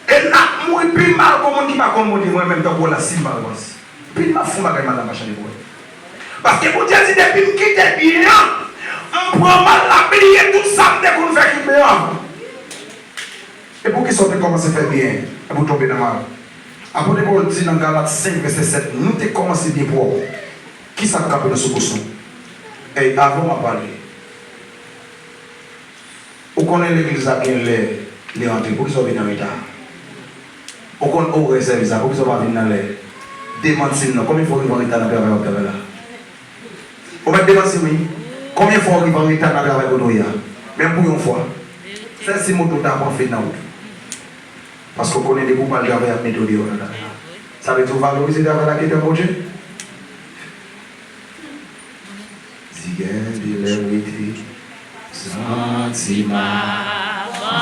E n ap mouri pi mal ke moun ki pa konn Bondye. Mwen menm, tankou w la, si m pa repanti, pi m ap fè yon bagay mal la, m pa chanje pou mwen. Paske Bondye di, depi m kite byen an, m pran mal la, bliye tout sa m te konn fè ki byen an. E poukisa w te kòmanse fè byen, epi w tonbe nan mal? Apot Pòl di nan Galat senk, vèsè sèt, nou te kòmanse byen pwòp. Kisa k kanpe nan soubouson? Ey, avan m ap pale, ou konnen legliz la gen lè li rantre, poukisa w vin anreta? Ou konn orè sèvis la, poukisa w pa vin nan lè? Demanti m non, konbyen fwa w rive anreta nan travay w ap travay la? Ou mèt demanti m wi. Konbyen fwa w rive anreta nan travay kote w ye a? Menm pou yon fwa. Sèl si moto w ta pran fè nan wout ou. Paske w konnen depi w pral travay, y ap mete w deyò nan travay la. Sa vle di w valorize travay la ki te Bondye? Ti m abandone.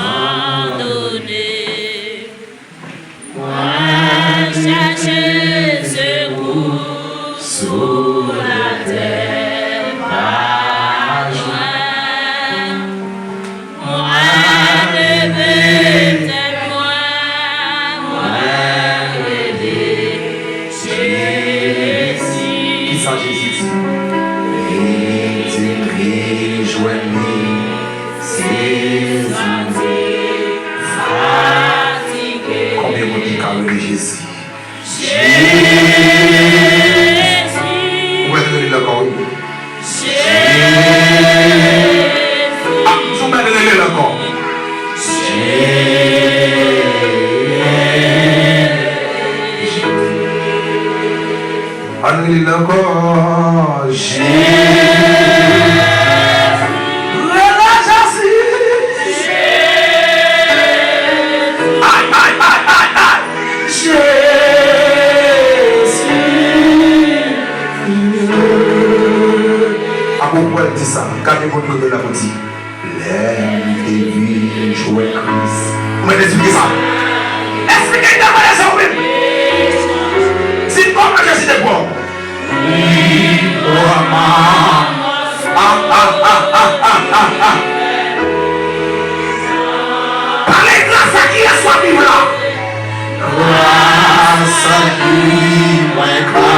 Mwen chache sekou sou latè, m pa jwenn. Mwen leve tèt mwen, mwen rele Jezi. Kisa Jezi di? Li di m li jwenn li, se zanmi fatige. Konbyen moun ki ka rele Jezi? Jezi. Ou mèt rele l ankò, wi. Jezi. Ah, ou mèt rele l ankò. Jezi. Ann rele l ankò. Jezi. Rele Jezi. Ay, ay, ay, ay, ay. Jezi. Apo w pral di sa, gade moun kote l ap di, lè m te vin jwenn Kris. Ou mèt esplike sa. Esplike l devwa sa ou menm. Di m kòman Jezi te pran w. Li pran m. Ah, ah, ah, ah, ah, ah, ah. Pale gras a kiyès w ap viv la. Gras a li mwen ka.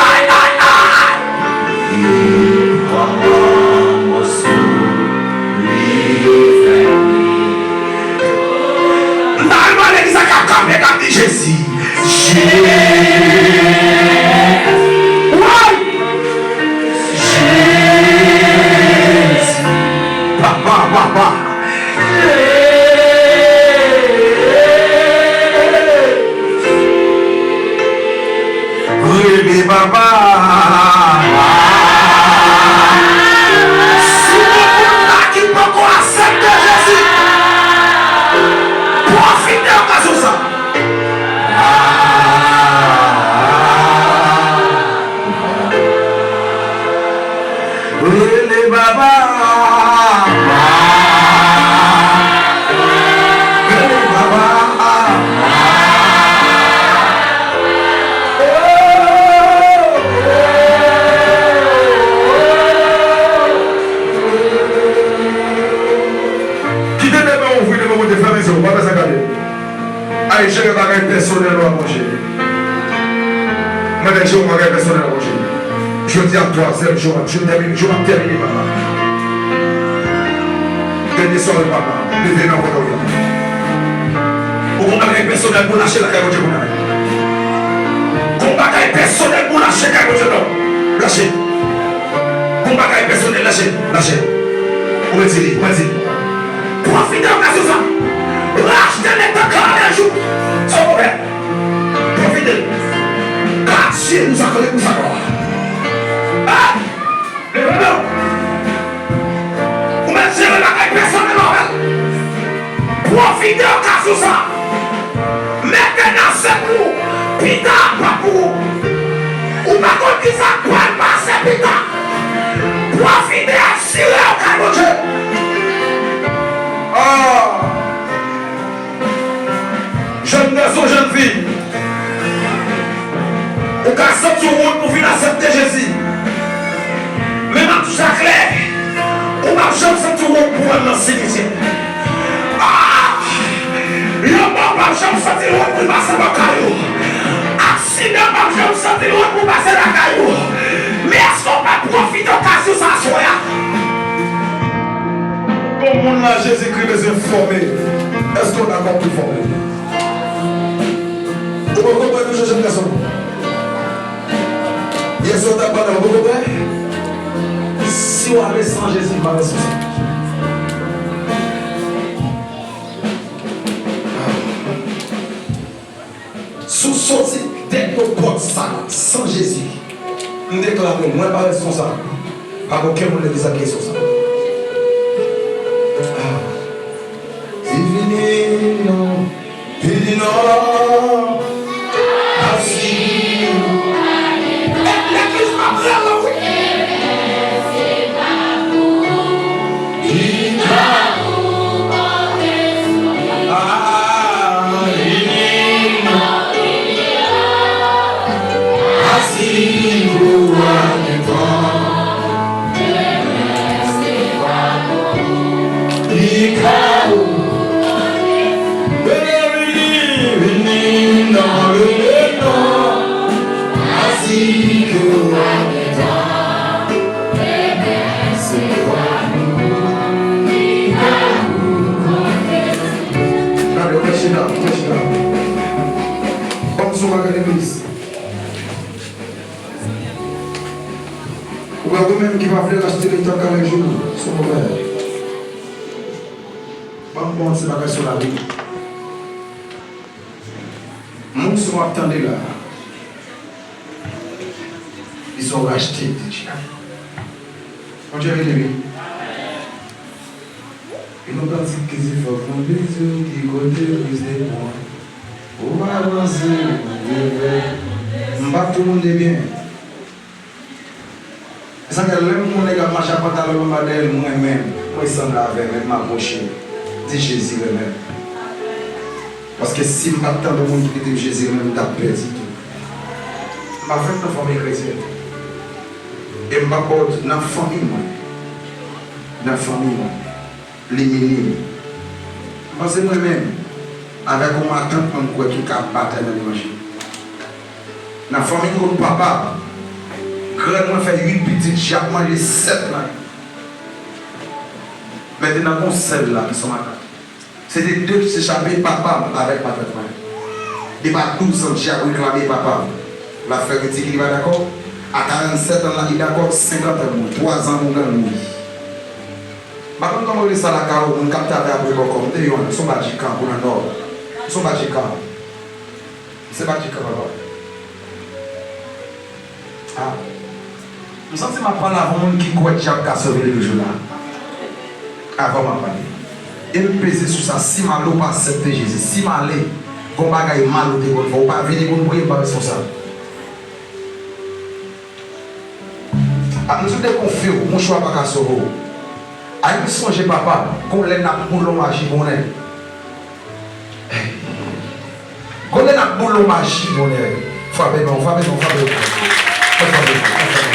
Ay, ay, ay! Li pran m an moso, li fè m ri. M ta renmen legliz la k ap kanpe, k ap di Jezi. Jezi. Woy! Jezi. Papa, papa. Rele papa. Si gen moun la ki poko aksepte Jezi, pwofite okazyon sa. Rele baba. Rele baba. Kite de men w ouvri, de men w kote, fèmen je w, pa fè sa gade. Al jere bagay pèsonèl ou a Bondye. Mande Jewova bagay pèsonèl ou a Bondye. Jodi a twazyèm jou a, je tèmine, je ap tèmine, papa. Dènye sware, papa. Leve nan vòt ou. Ou gon bagay pèsonèl pou lache lakay Bondye kounya. Gon bagay pèsonèl pou lache kay Bondye non. Lache. Gon bagay pèsonèl, lache, lache. Ou retire, ou retire. Pwofite okazyon sa. Rachte letan ka de jou. Sa w fè. Pwofite. Ka Dye nou sa kole pou sa kwa. Ah! Leve men w. Ou mèt jere bagay pèsonèl ou avè l. Pwofite okazyon sa. Mete nan sèk ou. Pita pa pou ou. Ou pa konn kisa k pral pase pita. Pwofite asire w kay Bondye. Ah! Jèn gason, jèn fi, ou ka soti w wont pou vin aksepte Jezi. Men m ap di sa klè, ou p ap janm soti w wont pou w al nan simityè. Ah! Yon mò p ap janm soti l wont pou l pase bò kay ou. Aksidan p ap janm soti l wont pou l pase lakay ou. Men èske w p ap pwofite okazyon sa aswè a? Bon, moun la, Jezikri bezwen fòme. Èske w dakò pou l fòme? Ou poko prè toujou, jèn gason? Yè swa w t ap pale, ou poko prè? Si w ale san Jezi, pa responsab. Si w soti dèyè pòt sa a san Jezi, m deklare, mwen pa responsab. Pa gen okenn moun legliz la ki responsab. Ah. Li vini, non. Li di non. Asi. Legliz pa Ou wè, ou menm ki pa vle rachte letan kalejou, se move. Ban m ba w ti bagay sou lavi. Moun sa w ap tande la, li se yon rachte deja. Bondye beni wi. E nou kantik ki di fòk nou bezwen ki kote plis de pwen. Ou pa panse, m pa tout moun de byen. Sa fè lè m wè yon nèg ap mache ak pantalon anba dèyè l, m renmen l, mwen sanble avè l, men m apwoche l. Di Jezi renmen m. Paske si m pa t tankou moun ki kite Jezi renmen m, m t ap pèdi tou. M pa fèt nan fanmi kretyen. E m p ap ba w, nan fanmi mwen. Nan fanmi mwen. Li minim. M panse mwen menm, avèk yon matant mwen m kwè ki ka batay nan levanjil. Nan fanmi m kot papa m, grann mwen fè uit pitit, Djak manje sèt nan yo. Men te nan gon sèl la ki se yon matant. Se te de, se chape papa m avèk matant mwen. Depi a douz an, Djak reklame papa m. L ap fè ridikil, li pa dakò. A karannsèt an la, li dakò, senkant an mwen, twa zan mougannouy. M pa konn kòman yo rele sa lakay ou, moun k ap travay apre bòkò. M te yon, m se yon badjikan pou nan Nò. M se yon badjikan. M se badjikan, papa. Ah. M santi m ap pale avè yon moun ki kwè dyab ka sove li toujou la. Avè w m ap pale. E m peze sou sa, si m ale ou pa aksepte Jezi, si m ale, gon bagay mal ou te konn fè, ou pa vini pou n priye, m pa responsab. Ap m di w dekonfye w, mouchwa pa ka sove w. Ay, m sonje papa, gon lè n ap boule w maji, gon lè. Gon lè n ap boule w maji, gon lè. Frape non, frape non, frape non. Frape non, frape non.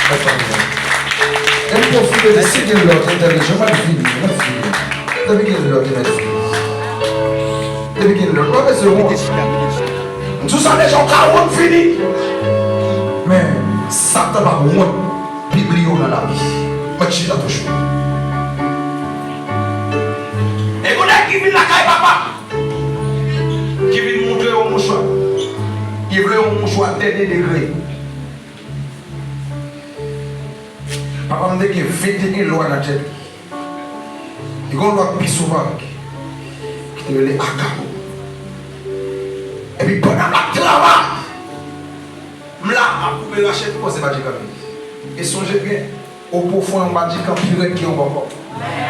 Frape non. E m pwofite di si gen lòt entèlijan, m ap vini, m ap vini. Depi gen lòt entèlijan. Depi gen lòt, w ap bezwen wont. M di w sa deja, w ka wont fini. Men, Satan p ap wont pibliye w nan lavi. Mwen chita toujou. E gon nèg ki vin lakay papa, ki vin montre yon mouchwa. Li vle yon mouchwa dènye degre. Papa m te gen vennde lwa nan tèt li. Li gen yon lwa pi souvan ki te rele Akabo. Epi pandan m ap travay, m la ap koupe rache tou, se badjikan li. E sonje byen, opofon yon badjikan pi rèd ke yon bòkò.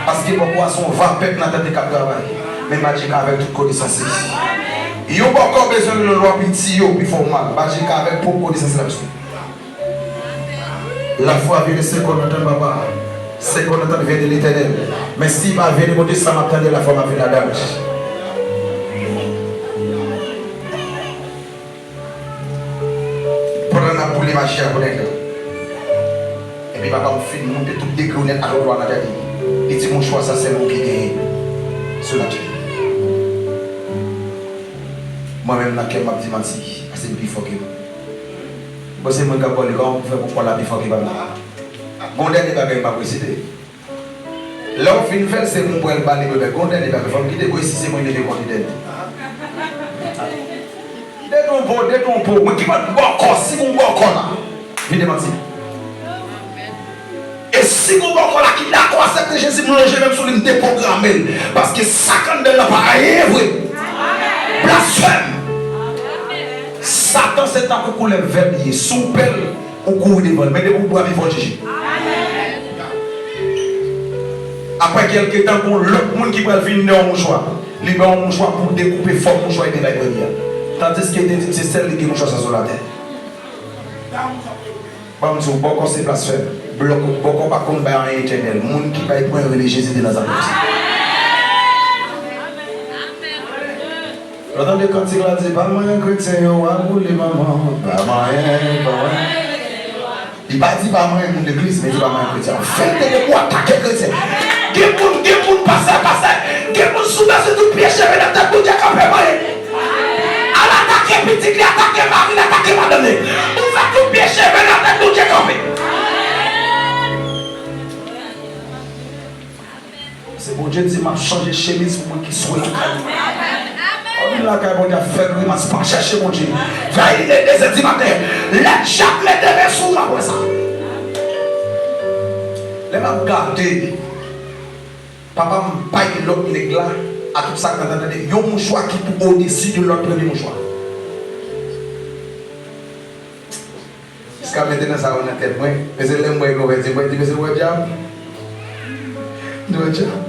Paske bòkò a se yon vapè k nan tèt li k ap travay. Men badjikan avèk tout konesans li. Yon bòkò bezwen yon lwa pi di yo, pi fè w mal. Badjikan avèk pwòp konesans li ap swiv. La foi vient de ce qu'on entend, papa. Ce qu'on entend vient de l'Éternel. Men si pa vini, Bondye, sa m ap tande, la foi m ap vin ladan l. Pandan n ap boule maji a, konnen ke. Epi papa m fin monte tout degre w nèt ak lwa nan tèt li. Li di, mouchwa sa, sèl ou ki genyen sou latè. Mwen menm, nan kè m, m ap di manti, paske m pi fò ke ou. Bon, se mwen k ap bò li, kòman pou fè pou kò la pi fò ke pa m la? Gon dènye bagay m ap resite. Lè w fin fè l, se pou m pral ba li, men gon dènye bagay, fò m kite gwo isi, se mwen ki leve kont li dènye. Detwonpe w, detwonpe w. Mwen ki mèt bòkò, si gon bòkò la. Vide manti. E si gon bòkò la ki dakò aksepte Jezi, m lonje men m sou li, m depwograme l. Paske sa k anndan l lan pa anyen vre. Blasfèm. Satan se tankou koulèv vè li ye. Si w pè l, ou kouri devan l. Men depi w bwè, pi fò w tchitchi. Apre kèlke tan, gon lòt moun ki pral vin nan yon mouchwa. Li ba w yon mouchwa pou dekoupe fòm mouchwa epi bay premye a. Tandiske te di se sèl li gen mouchwa sa sou latè. Ban m di w, bòkò se blasfèm. Blòk, bòkò pa konn bay anyen etènèl. Moun ki bay pwen rele Jezi de Nazarèt. Lè w tande kantik la di, pa manyen kretyen yo, w a boule manman w. Pa manyen, pa manyen. Li pa di pa manyen moun legliz, men li di pa manyen kretyen. Fè l te gen pou atake kretyen. Gen moun, gen moun, pastè, pastè, gen moun sou bezwen tout pye cheve nan tèt Bondye kanpe manyen. Al atake pitit li, atake mari l, atake madanm li. Ou fè tout pye cheve nan tèt Bondye kanpe. Se Bondye di, m ap chanje chemiz pou moun ki swe lakay mwen. Ou vin lakay Bondye ap fè grimas, pa chèche Bondye. Veye de zè di maten, lè dyab mete men sou ou, w ap wè sa. Lè m ap gade, papa m bay lòt nèg la, a tout sa k nan tande, yon mouchwa ki pou odesi de lòt premye mouchwa. Jiska mentnan sa yo nan tèt mwen. Men se lè m wè yo fè ti bwè, di, "Mesye, w wè dyab? M di, w wè dyab?"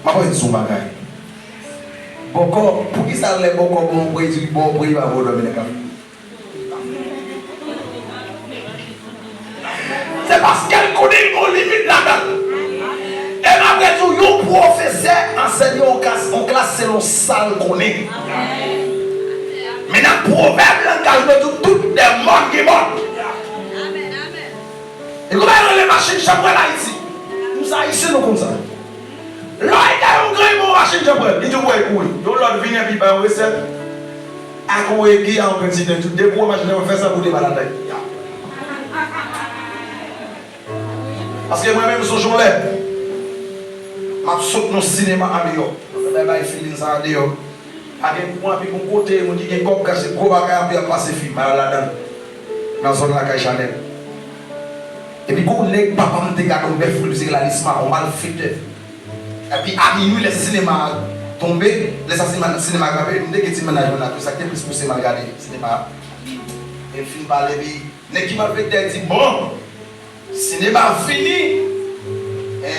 M ap di w yon bagay. Bòkò, poukisa lè bòkò ba w predi, ba w predi pa pou w dòmi nan kafou? Se paske l konnen yon limit ladan l. E m ap di w, yon pwofesè ansèye yon klas, yon klas selon sa l konnen. Men nan pwovèb langaj mwen, tout, tout dè mòn gen mòn. E kòman yo rele machin chanpwèl Ayiti? Nou se Ayisyen, nou konn sa. Lè w ede yon granmoun machin chanpwèl, li di w, "Woy, kouri." Yon lòt vini epi ba yon resèt. Ak yon egi a yon grenn sitèn, tout de gwo machin chanpwèl fè sa pou de balatay. Paske mwen menm, m sonje yon lè, m ap sot nan sinema andeyò. Bay, bay filin sa andeyò. Pa gen kouran, epi gon kote, moun ki gen kòb, gache gwo bagay, epi ap pase fim, al ladan l. Nan zòn lakay Chanèl. Epi gon nèg papa m te gade yon bèf, li se la, li sma, yon malfektè. Epi a minwi, lè sinema a tonbe, lè sa sinema, sinema a kanpe, m te gen ti mennaj mwen la tou, sa ki te plis pouse m al gade sinema a. E l fin pale, epi nèg ki malfektè di, "Bon, sinema a fini." E,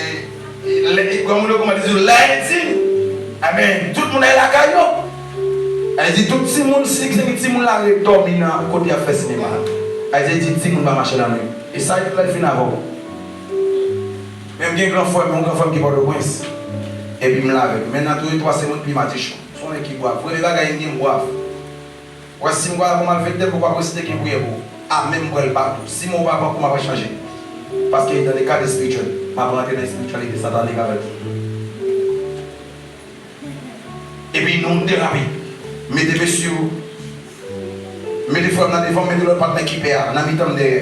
e, lè, e, granmoun yo kòmanse di, "Lè a di, amen, tout moun al lakay yo." Sa vle di, tout timoun, si se gen timoun la, ret dòmi nan kote y ap fè sinema a. Sa vle di, timoun pa mache nan men. E sa, lè l fin avè w. Men m gen gran frè m, yon gran frè m ki Pòtoprens. Epi m la avè l. Men nan tou le twa se moun pi madichon. Se yon nèg ki bwav. Premye bagay, m gen bwav. Wè, si m kwè avè w malfektè, pou w pa presite gen priyè pou ou. A, men m kwè l pa tou. Si m wè w pa pran kou, m ap chanje. Paske dans le cadre spirituel, m ap rantre nan espirityalite satanik avè l. Epi nou derape. Mete mesye yo, mete frè m nan devan, mete lòt patnè ki pè a nan mitan m dèyè.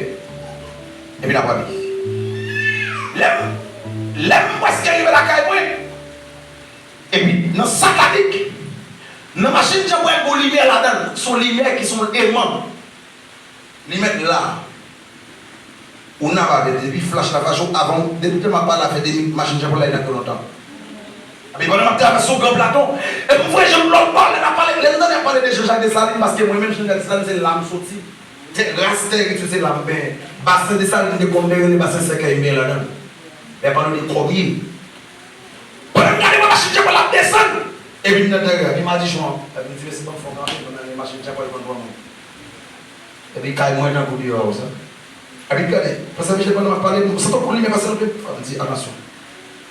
Epi n ap pale. Lè m, lè m prèske rive lakay mwen, epi nan satanik, nan machin chanpwèl, gon limyè ladan l. Se yon limyè ki se yon eman. Li mèt la. Ou nan pa vle, depi flach la flache w, avan w, depi te m ap pale afè de machin chanpwèl la, li nan twò lontan. Epi pandan m ap travèse yon gran plato, epi m voye je m lòt bò, lè n ap pale, lè m tande y ap pale de Jean-Jacques Dessalines, paske mwen menm Jean-Jacques Dessalines se la m soti. Tè, ras tè eritye se la m benyen. Basen Dessalines te konn benyen, basen sèkèy m benyen ladan l. Lè y ap pale de kòbye. Pandan m gade mwen machin chanpwèl ap desann, epi m nan dèyè, epi madichon an, epi m di, "Mesye, ban m fè yon kanpe, pandan machin chanpwèl pran twa moun." Epi kay mwen tankou deyò a konsa. Epi gade, Frè Sen Michèl pandan m ap pale, m santi yon kout limyè pase nan pye m. M di, "Atansyon."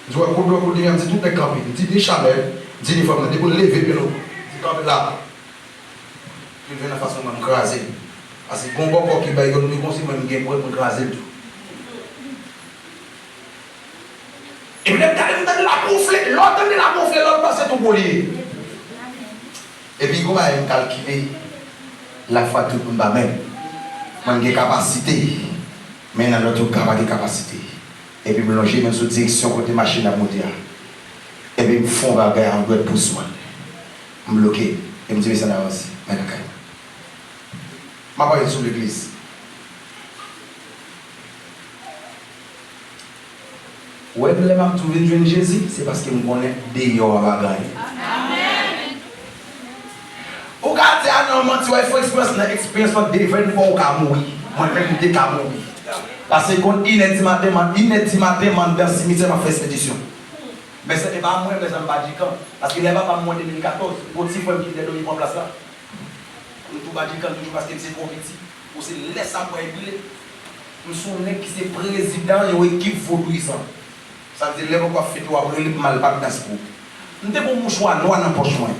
M di, "Wè kout dlo, kout limyè," m di, "Tout nèg kanpe." M di, "Ni chalè, m di ni fanm nan, depi w leve pye nou." M di, "Kanpe la." Li vin nan fason mwen, m kraze l. Paske gon bòkò ki bay yon mi konsi, mwen m gen pwen pou m kraze l tou. Epi lè m gade, m tande l ap wonfle. Lè w tande l ap wonfle, lè w panse tou gwo li ye. Epi gon bagay m kalkile, lafwa tout moun pa menm. Mwen m gen kapasite, men nan lòt yo ka pa gen kapasite. Epi m lonje men m sou direksyon kote machin ap moute a. Epi m fè yon bagay a yon dwèt pous mwen. M bloke. Epi m di, "Mesye, ann avanse. Men lakay mwen." M ap pale sou legliz. Ou wè, lè m ap di w vin jwenn Jezi, se paske m konnen deyò a pa gen anyen. Ou ka di, "A non, manti, w ap fè eksperyans." Nan eksperyans lan, devan yon bò ou ka mouri. Mwen menm, m te ka mouri. Paske konn inè di maten, man, inè di maten, m anndan simityè, m ap fè espedisyon. Men se te pa mwen, men sa m pa di kan. Paske lè papa m mouri an de mil katòz, gon ti frè m ki te dòmi pran plas la. M tou pa di kan toujou paske m se twò piti. Ou se lè sa bway brile. M se yon nèg ki se prezidan yon ekip vodouyizan. Sa vle di lè poko ap fete w ap rele pou m al bat dans pou ou. M te gon mouchwa nwa nan pòch mwen.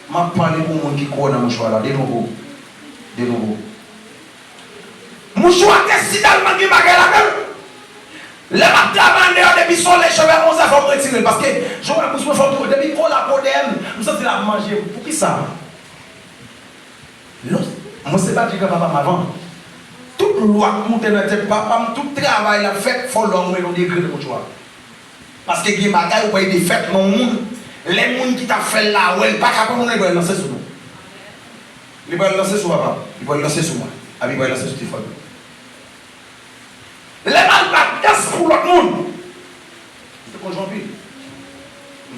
M ap pale pou moun ki kwè nan mouchwa la. De nouvo. De nouvo. Mouchwa te si tèlman gen bagay ladan l. Lè m ap travay andeyò depi solèy cheve onz è fò m retire l. Paske jan w wè bouch mwen fò m tou depi kò la po dèyè m, m santi l ap manje m. Poukisa? Lè w, mwen se pa di gran papa m avan. Tout lwa k moute nan tèt papa m, tout travay l ap fèt, fò lwa w mete yon degre nan mouchwa. Paske gen bagay ou pral defèt nan yon moun, lè moun ki t ap fè l la wè l pa ka pran moun nan, li pral lanse sou nou. Li pral lanse sou papa m, li pral lanse sou mwen, epi li pral lanse sou ti frè m.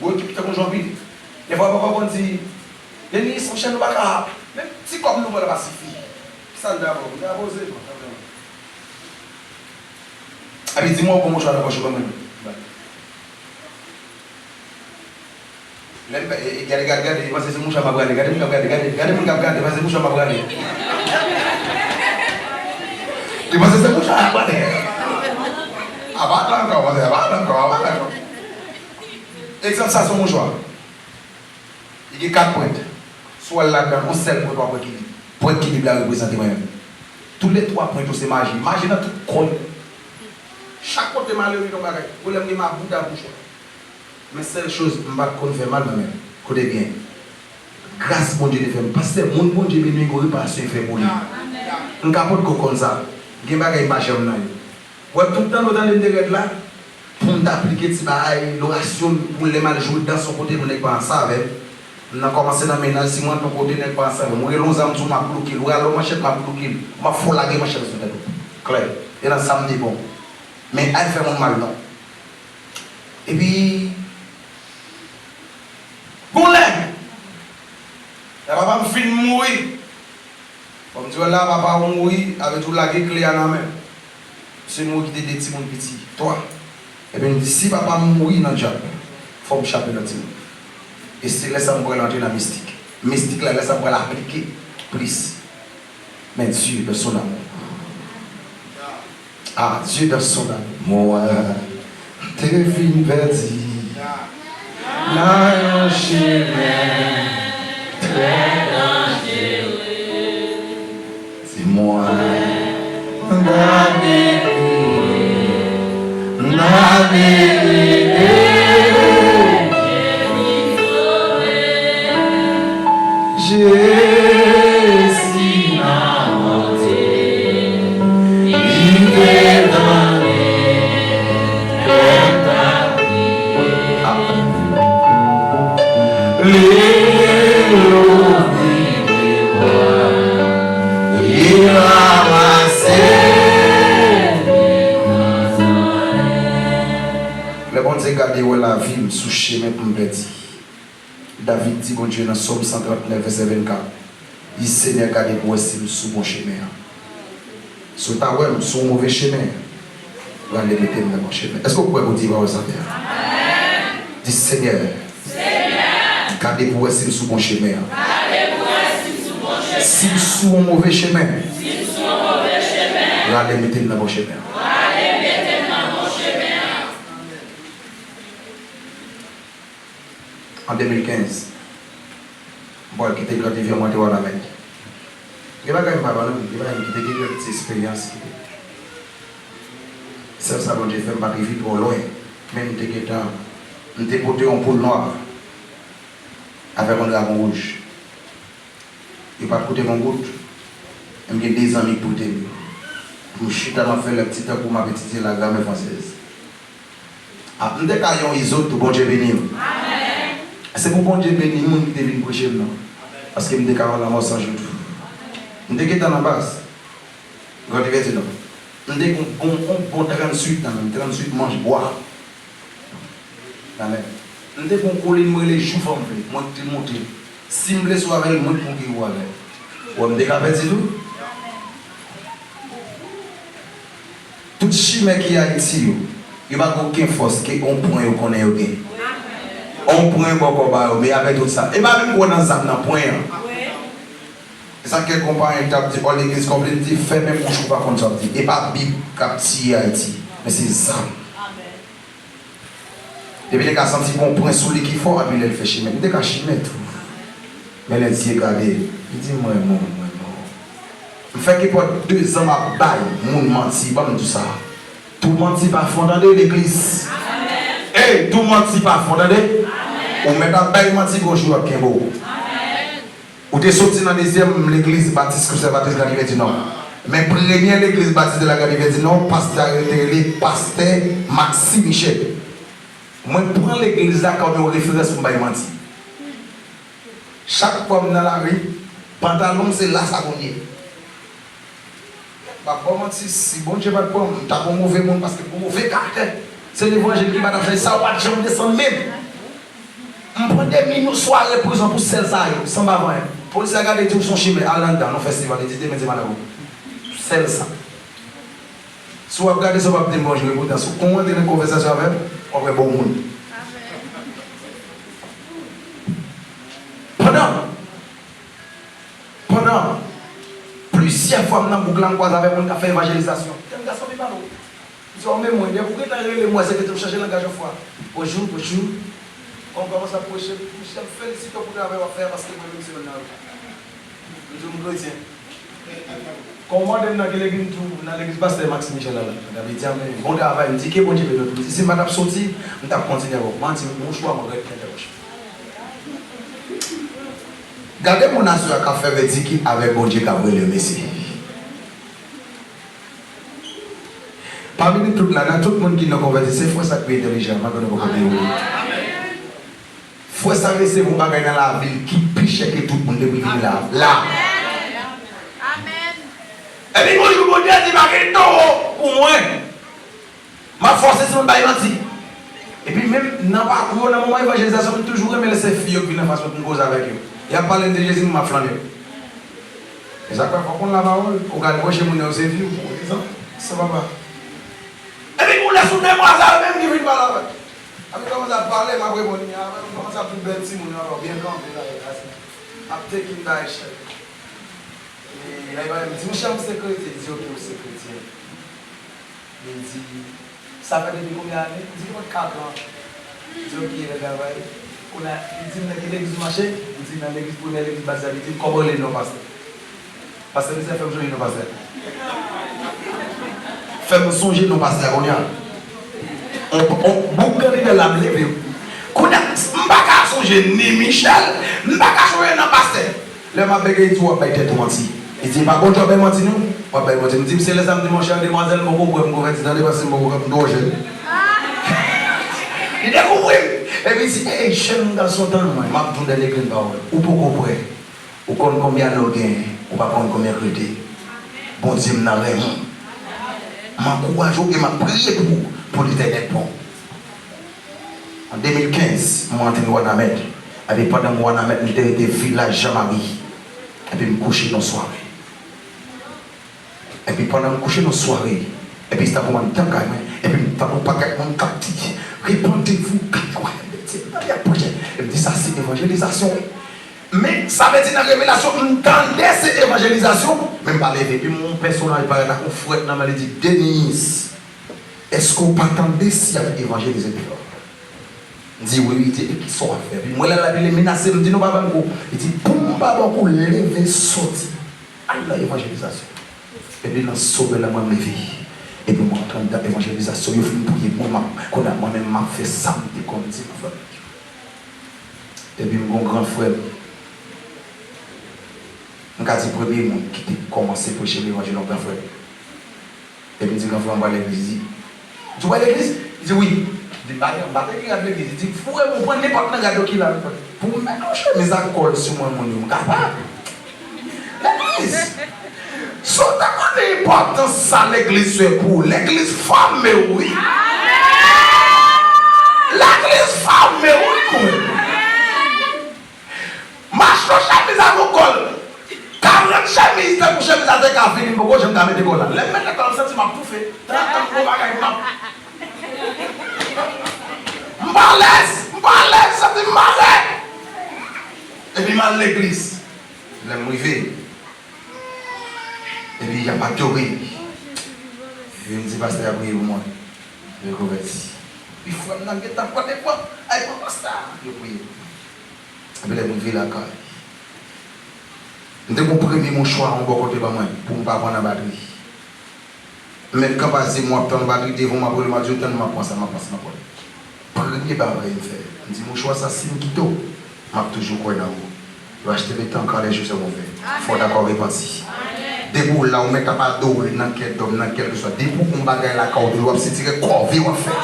Gwo ekip tankou Joinville. Dèfwa papa konn di, Denis, monchè, nou pa ka, menm ti kòb nou pran la pa sifi. Kisa n ta fè? Nou ta poze, non, sa vrèman. Epi di mwen ou pran mouchwa nan pòch ou ban mwen. Lè m, e, e, gade, gade, gade, li panse se mouchwa m ap rale. Gade moun k ap gade, gade, gade moun k ap gade, li panse se mouchwa m ap rale. Li panse se mouchwa m ap rale. Apa ankò, apa ankò, apa ankò. Egzanp, sa se yon mouchwa. Li gen kat pwent. Si w al ladan, yon sèl pwent w ap wè ki lib. Pwent ki lib la reprezante mwen menm. Toulètwa pwent yo se maji. Maji nan tout kò yo. Chak kote malere gen yon bagay. Pwoblèm gen mabouda mouchwa. Men sèl choz, m pa t konn fè mal nan men l. Koute byen. Gras Bondye te fè m. Pastè, moun Bondye beni gen yon reparasyon li fè pou li. M ka potko konn sa. Gen bagay m pa janm nan yo. Wè, tout tan nou tande m te rèd la, pou m ta aplike ti bagay, lorasyon m, pou lè m al jwe dans yon kote, pou nèg pa ansanm avè m. M nan kòmanse nan mennaj, si m rantre yon kote, nèg pa ansanm avè m. Ou rele yon zam sou m, m ap bloke l. Ou rale yon manchèt, m ap bloke l. M ap fè w lage manchèt sou tèt ou. Klè. E nan sa m te bon. Men al fè moun mal non. Epi, gon lè, lè papa m fin mouri, bon, m di w la, papa w mouri, avè tou lage kle a nan men m. Misye mouri kite de timoun piti, twa. Epi m di, si papa m mouri nan djab, fò m chape lòt timoun. E se lè sa m pral antre nan mistik. Mistik la, lè sa m pral aplike plis. Men Dieu dans son amour. Ah, Dieu dans son amour. Mwen te fin pèdi nan yon chemen trè danjere. Di mwen, m ta vle kriye, m ta vle rele Jezi nan monte, li te tande kè m t ap kriye. Li louvri de bra, li ranmase m nan zòrèy. Lè Bondye gade wè lavi m sou chemen pou m pèdi. David di Bondye nan Sòm san trant nèf, vèsè vennkat, di, Senyè, gade pou w wè si m sou bon chemen an. Si w ta wè m sou yon move chemen, rale mete m nan bon chemen. Èske w kwè Bondye va wè sa fè a? Di, Senyè, gade pou w wè si m sou bon chemen an. Si m sou yon move chemen, rale mete m nan bon chemen an. An de mil kenz, m pral kite Grand Rivière, m antre Wanament. Gen bagay m pa pale, gen bagay m kite, gen kèk ti esperyans kite. Sèl sa Bondye fè, m pa t rive twò lwen, men m te gentan, m te pote yon poul nwa avèk yon dragon wouj. Yo pa t koute m yon goud. M gen de zanmi k pote m yo. M chita, m ap fè lè ti tankou m ap etidye la gramè fransèz. A, m te ka yon izo tou, Bondye beni m. Se pou Bondye beni moun ki te vin preche m nan. Paske m te ka yon lanmò san jou tou. M te gentan nan baz. Grann Rivyè di Nò. M te gon, gon, on bon tranntuit nan men m, tranntuit manch bwa. Amèn. M te gon kolin m rele Jou Fò M Vle, mwen ki te monte. Si m vle sou avè l, mwen k pou geri w avè l. Wè, m te ka pèdi tou. Tout chimè ki Ayiti yo, yo pa gen okenn fòs ke on pwen yo konnen yo gen. On pwen bòkò ba yo, men avè tout sa. E pa menm gwo nan zam nan pwen an. E sa kèk konpayi t ap di, ò legliz konplin di, fèmen bouch ou pa konn sa w ap di. E pa Bib k ap tiye Ayiti, men se zam. Depi te ka santi gon pwen sou li ki fò, epi lè l fè chimè, m te ka chimè tou. Men lè Dye gade, li di, mwen mò, mwen mò. M fè kepòt dezan m ap bay moun manti, ban m di w sa. Tou manti pa fon tande, legliz. Ey, tou manti pa fon tande. Ou mèt ap bay manti, gon jou yo ap kenbe w. Ou te soti nan dezyèm legliz batis konsèvatris Grand Rivière du Nord. Men premyè legliz batis de la Grand Rivière du Nord, pastè a yo te rele pastè Maxime Michel. Mwen pran legliz la kòm yon referans pou m bay manti. Chak fwa m nan lari, pantalon m se la sa konn ye. M ap ba w manti, si Bondye pa t pran m, m t ap yon move moun paske m gon move karaktè. Se levanjil ki pa t ap chanje, sa yo pa t janm desann menm. M pran de minit sware prizon pou sèl sa yo, sanba vanyan. Polis la gade, di w se yon chimè, al anndan, nan festival, li di demen se pa nan gou. Sèl sa. Si w ap gade sa, w ap di m bonjou, e poutan, si w, kon w antre nan konvèsasyon avè m, w ap wè bon moun. Pandan, pandan plizyè fwa m nan bouk la, m kwaze avèk moun k ap fè evanjelizasyon. Jenn gason pi pale w. M di, ò, men mwen, depi w gentan rele m, wè se te tou chanje langaj yon fwa. Bonjou, bonjou. Kòm kòmanse ap preche, m felisite w pou travay w ap fè a, paske mwen menm se youn nan yo. M di w m kretyen. Kòm w mande m nan ki legliz m tou, nan legliz pastè Maxime Michel la, la. Gade, di a men bon travay, m di ke Bondye beni w tou. M di si m pa t ap soti, m t ap kontinye avè w. Manti, m gon chwa, mwen ret kenbe wòch. Gade moun aswè a k ap fè vèdikil avèk Bondye k ap rele mesye. Pami nou tout la, nan tout moun ki nan konvèti, se frè sa k pi entèlijan, malgre nou poko gen yo. Frè sa resevwa yon bagay nan lavi l ki pi chè ke tout moun depi l vin la. La. Epi yon jou Bondye di pa gen towo pou mwen. M ap fòse si m bay manti. Epi menm nan pakou yo, nan moman evanjelizasyon, m toujou renmen lè se fi yo k vin anfas mwen pou m koze avèk yo. Y ap pale m de Jezi, m ap flanbe. E sa k fè fòk konn lapawòl. Ou ka al pwoche moun yo, se fi w, ou di sa, sa papa. Epi kou lè sou demwazèl menm ki vin pale avè m. Epi kòmanse ap pale, m ap reponn li, apre m kòmanse ap di bèl timoun yo, alò byen kanpe la, e la se ap tekin bay chè. E la, li pale, m di, monchè, m se kretyen. Li di, oke, ou se kretyen. Li di, sa fè depi konbyen ane? M di, gen kat an. Li di, oke, lè travay. Kounye a, li di m nan ki legliz ou mache? M di, nan legliz, premyè legliz batizan. Li di m, kòman w rele non pastè? Pastè Michel fè m sonje non pastè. Fè m sonje non pastè a kounye a. On, on, boug nan lidè la m leve. Kounye a, m pa ka sonje ni Michel, m pa ka sonje nan pastè. Lè m ap bege, li di, w ap bay tèt ou manti. Li di, e pa Bondye w ap bay manti non. W ap bay manti. M di, m se lè sa m di, monchè, demwazèl, m poko kwè m konvèti, tande, paske m poko kwè, m twò jèn. Li dekouvri m. Epi li di, ey, jèn gason, tann mwen, m ap di w dènye grenn pawòl. Ou poko prè. Ou konn konbyen ane w genyen, ou pa konn konbyen k rete. Bondye m nan renmen w. M ankouraje w e m ap priye pou ou, pou Letènèl pran w. An de mil kenz, mwen antre Wanament. Epi pandan m Wanament, m te rete Vilaj Jan Mari. Epi m kouche nan sware. Epi pandan m kouche nan sware, epi se tankou mwen m t ap kay mwen, epi m tande yon pakèt moun k ap di, repantevou, gade wè, Bondye, tande y ap preche. Epi m di, sa se evanjelizasyon, wi. Men, sa vle di nan revelasyon, m tande se evanjelizasyon, men m pa leve. Epi m wè yon pèsonaj parèt ak yon frèt nan men, li di, Denis, èske w pa tande si y ap evanjelize deyò? M di, wi, wi, li di, e kisa w ap fè? Epi m wè l al la, epi li menase m, m di, non, pa ban m kou. Li di, pou m pa ba w kou, leve soti. Al nan evanjelizasyon. Epi nan somèy la, mwen m leve. Epi mwen antre anndan evanjelizasyon, yo fin priye mwen, m ap, kounye a mwen menm m ap fè sa m te konn di nan fanmi. Epi m gon gran frè m, m ka di premye moun ki te kòmanse preche levanjil, yon gran frè m. Epi m di, gran frè m, m pral legliz. Li di, ou pral legliz? Li di, wi. Li di, m pa gen, m pa te gen rad legliz. Li di, foure m, ou pran nenpòt nan rad yo ki la, pou m met yon chemiz ak kòl sou mwen, moun yo, m kapab. Legliz! Si w ta konnen enpòtans sa legliz fè pou ou, legliz fòme w, wi. Legliz fòme w, wi, moun. Mache yon chemiz avè yon kòl. Karant chemiz, tankou chemiz la te ka vini, m poko janm ka mete kòl la. Lè m mete kòl, m santi m ap toufe. Trant an, m gon bagay m ap. M pa alèz, m pa alèz, m santi m malè. Epi m al legliz. Lè m rive, epi y ap adore. Epi m di pastè a priye pou mwen. Mwen konvèti. Epi frè m nan gentan pran de pran. Ay, pran pastè a. Yo priye. Epi lè m rive lakay, m te gon premye mouchwa yon bò kote ban mwen pou m pa pran nan batri. M met kanpaz di m w ap tann batri devan m ap rele m a di w tann m ap pran sa, m ap pran sa, m ap pran. Premye bagay m fè, m di mouchwa sa si m kite w, m ap toujou kwè nan ou. Yo achte m etan ka lè jou se move. Fò w dakò repanti. Depi w la, ou mèt ap adore nan kè dòm, nan kèlkeswa. Depi w gon bagay lakay ou, toujou w ap sitire kòve w ap fè.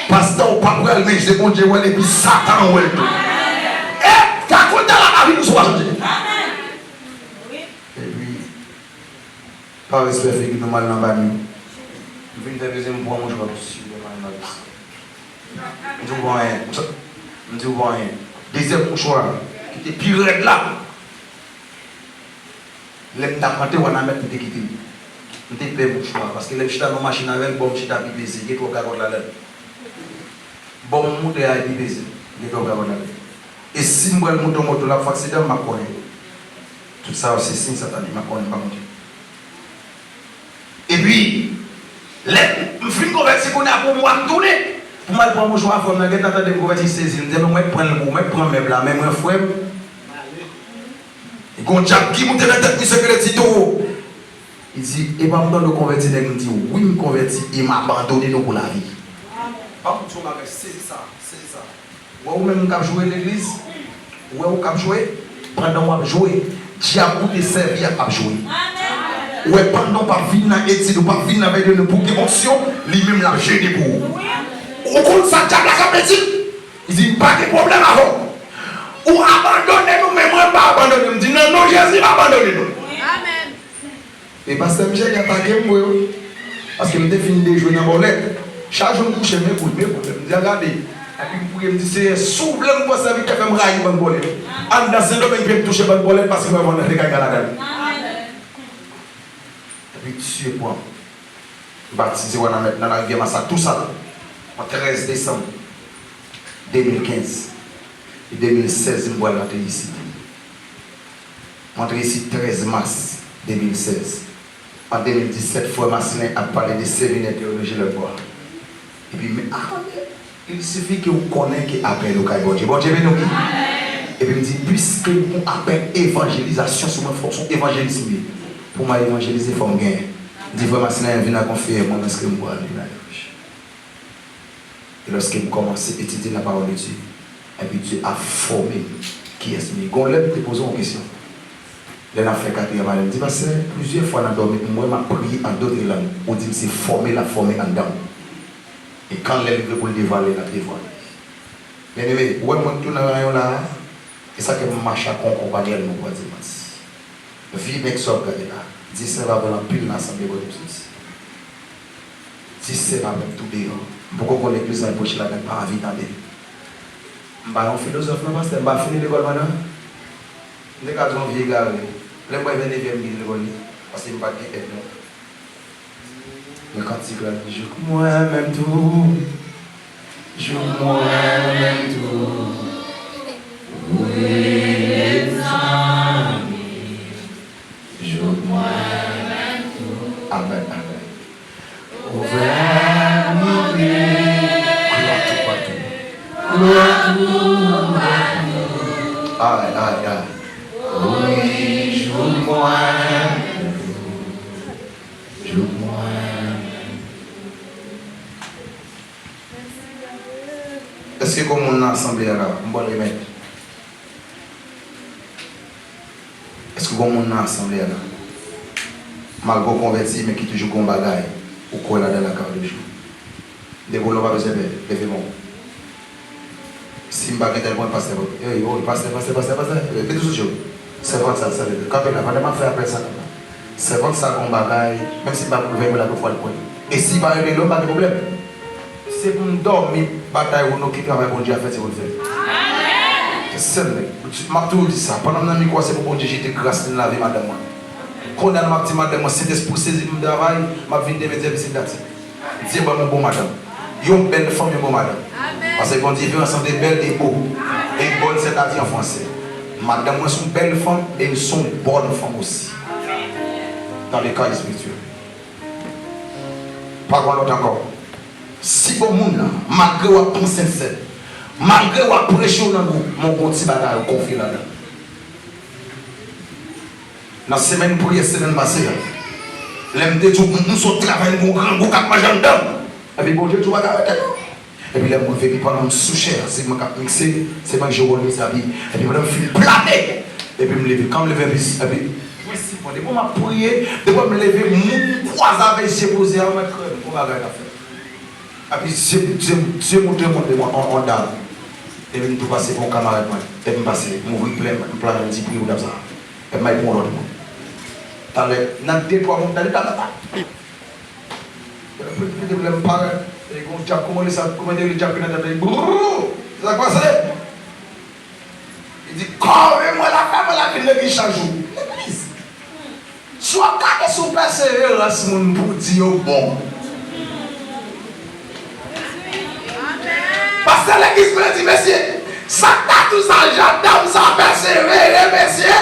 Pastè w pa pral, men je Bondye wè l epi Satan wè l tou. E, ka kounye a la, lavi nou sou a chanje. Epi, pa respè figi nou m al nan banyo. M fin fè bezwen m pran mouchwa pou siye m al nan pis. M di w pa anyen. M di w pa anyen. Dezyèm mouchwa ki te pi rèd la, lè m t ap rantre Wanament, m te kite l. M te pè mouchwa a, paske lè m chita nan machin avè l, bò m chita pi peze, gen twòp gagòt ladan l. Bò m moute a pi peze, gen twòp gagòt ladan l. E si m pral moute yon moto l ap fè aksidan, m ap konnen. Tout sa yo se siy satanik, m ap konnen, m pa moute. Epi, lè m fin konvèti kounye a pou mwa m tounen, pou m al pran mouchwa a, frè m nan gentan tande m konvèti, sezi l. M di, "Ebyen, mwen pran l pou mwen pran mèb la, men mwen, frè m." Gon dyab ki moute nan tèt misye ke l di tou. Li di, "E pa m tande w konvèti, nèg?" M di, "Wi, m konvèti e m abandone nou pou lavi." Pa m di yon bagay, sezi sa, sezi sa. Wè ou menm k ap jwe legliz, wè ou k ap jwe, pandan w ap jwe, dyab ou te sèvi a ap jwe. Ou wè pandan w p ap vin nan etid, ou p ap vin nan vèy de nou pou gen onksyon, li menm l ap jene pou ou. Ou konn sa dyab la k ap di? Li di, "M pa gen pwoblèm avè w. Ou abandone nou, men mwen m pa abandone." M di, "Nan non Jezi, m abandone nou." E pastè Michel atake m vre wi. Paske m te fin dejwe nan bòlèt. Chak jou m kouche, men kout, men kout. M di, "A gade." Epi m priye, m di, "Seyè, si w vle m pran sèvitè, fè m rayi bann bòlèt. Anndan Sendomeng, fè m touche bann bòlèt, paske mwen vann antre kay gala dan." Epi Dye pran m. M batize Wanament nan larivyè Masak, tou sa. Yon trèz desanm de mil kenz. E de mil sèz, m pral rantre isit. M antre isit trèz mas de mil sèz. An de mil disèt, frè Maslin ap pale de seminè teyoloji lòtbò a. Epi, men, ah, il suffit ke w konnen ke apèl ou kay Bondye. Bondye beni w, wi. Epi m di, piske m gon apèl evanjelizasyon sou mwen, fò w se yon evanjelis m ye. Pou m al evanjelize, fò m genyen. M di, frè Maslin, vin ak yon fiyè, mwen, èske m pral vin ak yon fiyè? E lòske m kòmanse etidye la parole de Dieu, epi Dye ap fòme m kiyès m ye. Gon lè m te poze w yon kesyon. Lè n ap fè katriyèm ane, m di, "Pastè, plizyè fwa nan dòmi, m wè m ap priye an dòt lang. Ou di m se fòme l ap fòme anndan m. E kan lè l vre pou l devwale, l ap devwale." Byeneme, ou wè mwen k tou nan rayon la a? E sa ke m mache ak yon konpayèl, mwen pa di manti. Vye nèg sa w ap gade la, Dye sèvi avè l anpil nan asanble kote m soti. Dye sèvi avè m tou deyò. M poko konn legliz lan, e preche ladan, m pa anvi tande. M pa yon filozòf non, pastè, m pa fini lekòl pandan. M te ka di yon vye egare. Lè m wè vennevye m kite lekòl li, paske m pa t gen èd non. Men kantik la di, "Jouk mwen menm tou, jouk mwen menm tou, wi, mezanmi, jouk mwen menm tou." Amèn, amèn. Ouvè mande. Glwa toupatou. Glwa toupatou. Ay, ay, ay. Wi, jouk mwen. Jouk mwen. Èske gon moun nan asanble a la? M pral remèt. Èske gon moun nan asanble a la? Malgre w konvèti, men ki toujou gon bagay ou kwè ladan l ak kar de jou. Depi w la, w pa bezwen pè, leve men w. Si m pa gen tèl pwen, pastè, ey, ey, pastè, pastè, pastè, pastè, mete sou je w. Sèvant sa, sèvant, kanpe la, pandan m ap fè apèl sa la. Sèvant sa gon bagay, menm si m pa pou l veye, la pou fwa l pwen. E si pa rele lòm, pa gen pwoblèm. Se pou m dòmi, batay ou non, ki travay Bondye a fè, se pou l fè. Se sèl nèg. M ap toujou di sa, pandan m nan mikwo a, se pou Bondye jete gras li nan lavi madanm mwen. Kounye a, m ap di madanm mwen, Sentespri sezi pou m travay, m ap vin demen, di, epi se dati. Dye ban m yon bon madanm. Yon bèl fanm, yon bon madanm. Paske gon diferans ant bèl e bo. E bonne, c'est-à-dire en français. Madanm mwen se yon bèl fanm e l se yon bòn fanm osi. Dans le cas spirituel. Pa pran lòt ankò. Si gon moun nan, malgre w ap pran sensèn, malgre w ap preche w nan gwoup, men w gon ti bagay ou konfye ladan. Nan semèn priyè semèn pase a, lè m te di w, m, m sot travay, m gon grangou k ap manje anndan m. Epi Bondye di w pa ka arete non. Epi lè m rive, epi pandan m sou chè a, se mwen k ap mikse, se mwen k jwe wòl misye, epi, epi pandan m fin plane, epi m leve. Kan m leve, epi, epi, mwen sipòte. Depi m ap priye, depi m leve, moun m kwaze avè l, je poze a, mwen krève, gon bagay k ap fèt. Epi je, je, je montre mwen devan yon, yon dam. Epi m tou pase pou yon kamarad mwen. Epi m pase, m ouvri plen, m plane, m di, "Priye pou dam sa a." Epi m al pou yon lòt moun. Talè, nan de twa moun, tande dam nan pa. Epi, epi, epi lè m parèt, e gon dyab, kòman li sa, kòman li dyab ki nan tèt li? Brrr! Sa k pase? Li di, kòve mwen la, fè mwen la vin legliz chak jou. Legliz. Si w ap gade sou pèseverans moun pou di yo bon. Pastè legliz mwen di, mesye, sa k ta di w sa, jandam sa pèsevere, mesye.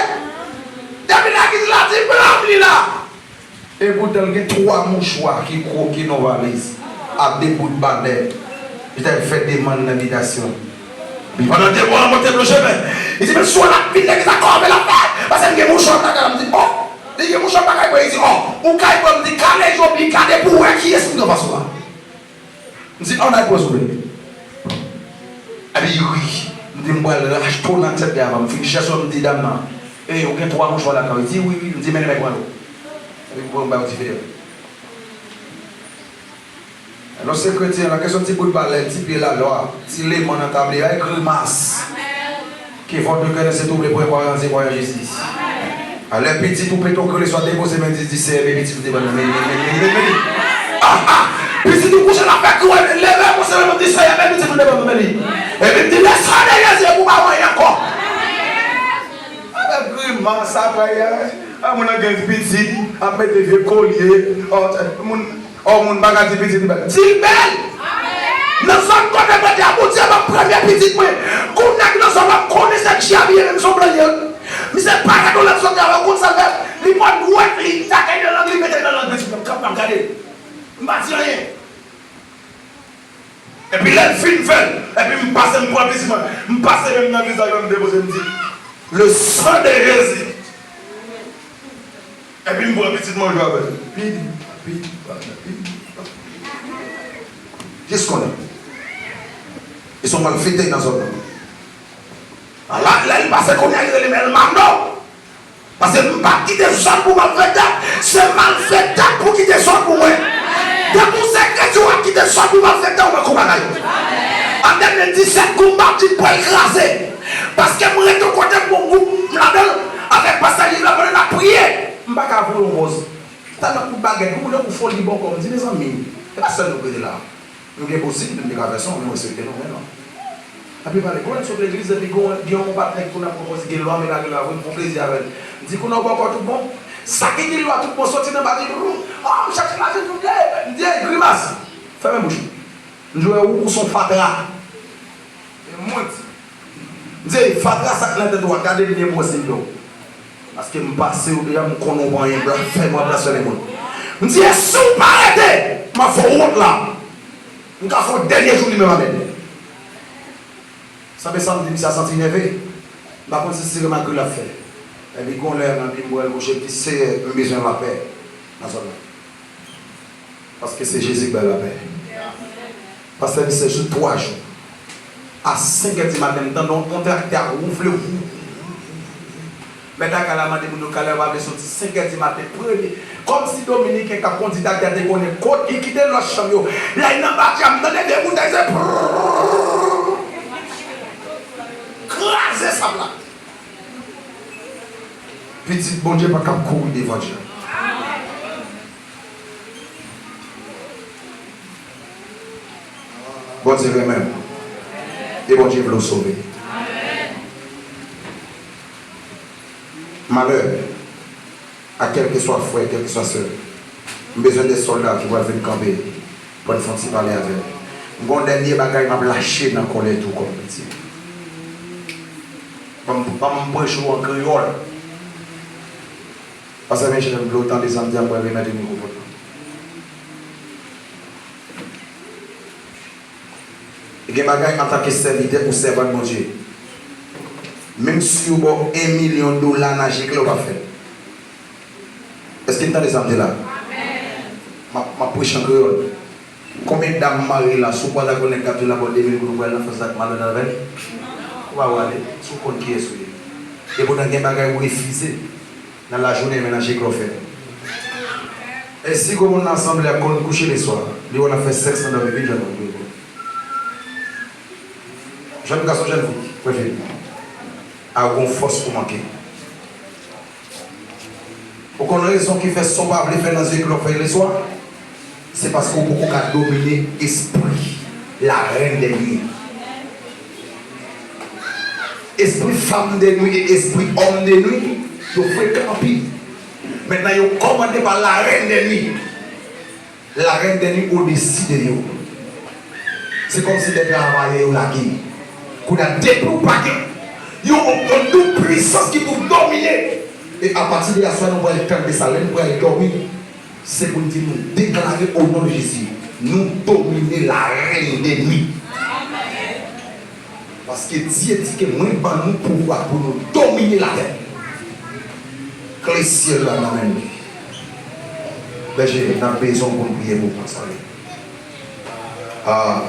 Depi legliz la di, blanm li la. Epoutan, l gen twa mouchwa ki kwoke nan valiz ak de bout balè. Li t al fè demann nan bitasyon. Epi pandan de mwa, l monte blo chemen. Li di, men sou l ap vin legliz la, kòve l ap fè. Paske m gen mouchwa lakay la, m di, oh! Li gen mouchwa pa kay bwè, li di, oh! Ou kay bwè, m di, kale je w byen, gade pou w wè kiyès ki anfas ou a. M di, ann al pran souple. Epi li ri. M di, m pral rache w nan tèt li avan m fin chèche w, m di, dam nan, ey, ou gen twa mouchwa lakay ou? Li di, wi, wi. M di, mennen m al pran yo. Epi m pran m ba yo ti fedè. Alò, se kretyen la, kesyon ti bout balè, ti pye lalwa, ti leman nan tabliye, ay grimas. Que votre cœur ne se trouble point, croyez en Dieu, croyez en Jésus. Alè pitit ou pete w, ke leswa depoze men, di, di, Seyè, men pitit ou te ban mwen, men, men, men, men, men, men. Ah, ah. Pitit ou kouche la fè kouwè, leve pou Seyè, men di, Seyè, men pitit ou te ban mwen, men li. Epi m di, le sang de Jésus, pou pa wè ankò. Avèk grimas apre a, a moun nan gen pitit, ap mete vye kolye, ò, moun, ò, moun pa ka di pitit li bèl. Di l bèl! Nan zòn kote mwen te a, Bondye ban m premye pitit mwen. Kounye a ki nan zòn nan, m konnen se dyabiye menm son blan ye. Misye pa ka dole sot travay, ou konn sa l fè? Li pran dwèt li, li take nan lang li, mete nan lang pitit mwen. K ap gade. M pa di anyen. Epi lè l fin fè l, epi m pase, m pran pitit mwen, m pase men m nan vizaj mwen, m depoze, m di, le sang de Jésus. Epi m pran pitit mwen, m jwe avè l. Pidi, pidi, papa, pidi, papa. Jis konnen. E se yon malfektè nan zòn nan. Ala, lè l pase kounye a, li rele m El Magno. Paske m pa kite zòn pou malfektè, se malfektè pou kite zòn pou mwen. Depi w se kretyen, w ap kite zòn pou malfektè, ou manke yon bagay. An de mil disèt, gwoup m ap di pral kraze. Paske m rete yon kote m gon gwoup m ladan l, avèk pastè Yves la, pandan n ap priye. M pa ka voye yon bòz. Sa nan kout bagèt, kou moun yo kou foli bòkò. M di, mezanmi, e pa sèl nou k rete la. Nou gen posib, nou te ka fè sa, men mwen swete nou, men non. Epi pale, konnen sot legliz, epi gen yon, gen yon patnè ki konn ap pwopoze gen lwa, men pa gen lwa vre, m fè plezi avè l. M di, konnen w bòkò tout bon? Sa ki gen lwa tout bon soti nan bati, oh, m chache lajan tout bon, m di, ey, grimas, fèmen bouch ou. M di, ou, ou se yon fatra. E mwen di, m di, ey, fatra sa k nan tèt ou a, gade l byen pwòs li do. Paske m pase w deja, m konnen w pa anyen, blasfèm, w ap blasfème moun. M di, e si w pa rete, m ap fè w wont la. M ka fè w dènye jou li menm avè m. Sanble sa m di misye a santi nève. M pa konn si se remak li ap fè. Epi gon lè m anvi m wè l kouche, m di, Seyè, m bezwen lapè nan zòn nan. Paske se Jezi k bay lapè. Pastè Michel, sou twa jou, a senk è di maten, m tande yon, yon traktè ap woufle, wou, wou, wou, wou, wou. Mèt lakay la mande moun yo, kalè yo pa vle soti, senk è di maten, premye. Kòmsi Dominiken k ap kondi traktè a te konnen kot li kite lòt chanm yo. Lè l nan batya, m tande vye boutèy se prrrr. Kraze sab la. Pitit Bondye pa kab kouri devan djab. Bondye renmen w. E Bondye vle w sove. Malè a kèlkeswa frè, kèlkeswa sè, m bezwen de sòlda ki pral vin kanpe pou n fè yon ti pale avè l. M gen yon dènye bagay m ap lache nan kòlè tou kòm kretyen. Ban m, ban m preche w an kreyòl. Pastè Michel, m vle w tande sa m di a, m pral remèt ou mikwofòn nan. Gen bagay antanke sèvitè ou sèvant Bondye, menm si yo ba w en milyon dola nan je klè, ou p ap fè l. Èske n tande sa m di la? M ap, m ap preche an kreyòl. Konbyen dam marye la, si w kwaze ak yon nèg k ap di w l ap ba w de mil goud, ou pral nan fè sa ak madanm nan avè l? Ou pa prale, si w konn kiyès ou ye. Epoutan gen bagay ou refize nan lajounen, men nan je klè w fè l. E si gwo moun nan asanble a konn kouche leswa, li wè n ap fè sèks nan dòmi, vin jwenn mwen pou l. Jèn gason, jèn fi, mwen fini. A gon fòs ou manke. Ou konn rezon ki fè sa w pa vle fè nan je klè w fè leswa? Se paske w poko ka domine espri la reine des lions. Espri fanm de nwi e espri òm de nwi, yo frekan anpil. Mentnan, yo kòmande pa la reine de nwi. La reine de nwi odesi de yo. Se kòmsi de travayè yo lage. Kounye a, depi w pa gen yon, yon, yon doub pwisans ki pou domine. E apati de aswè, nou pral tande sa, lè nou pral dòmi. Se pou n di nou deklare o non de Jezi, nou domine la reine de nwi. Paske Dye di ke mwen ban nou pouvwa pou nou domine latè. Kle syèl la nan men nou. Bèje, n ap bezwen w pou n priye pou w konsa. Ah,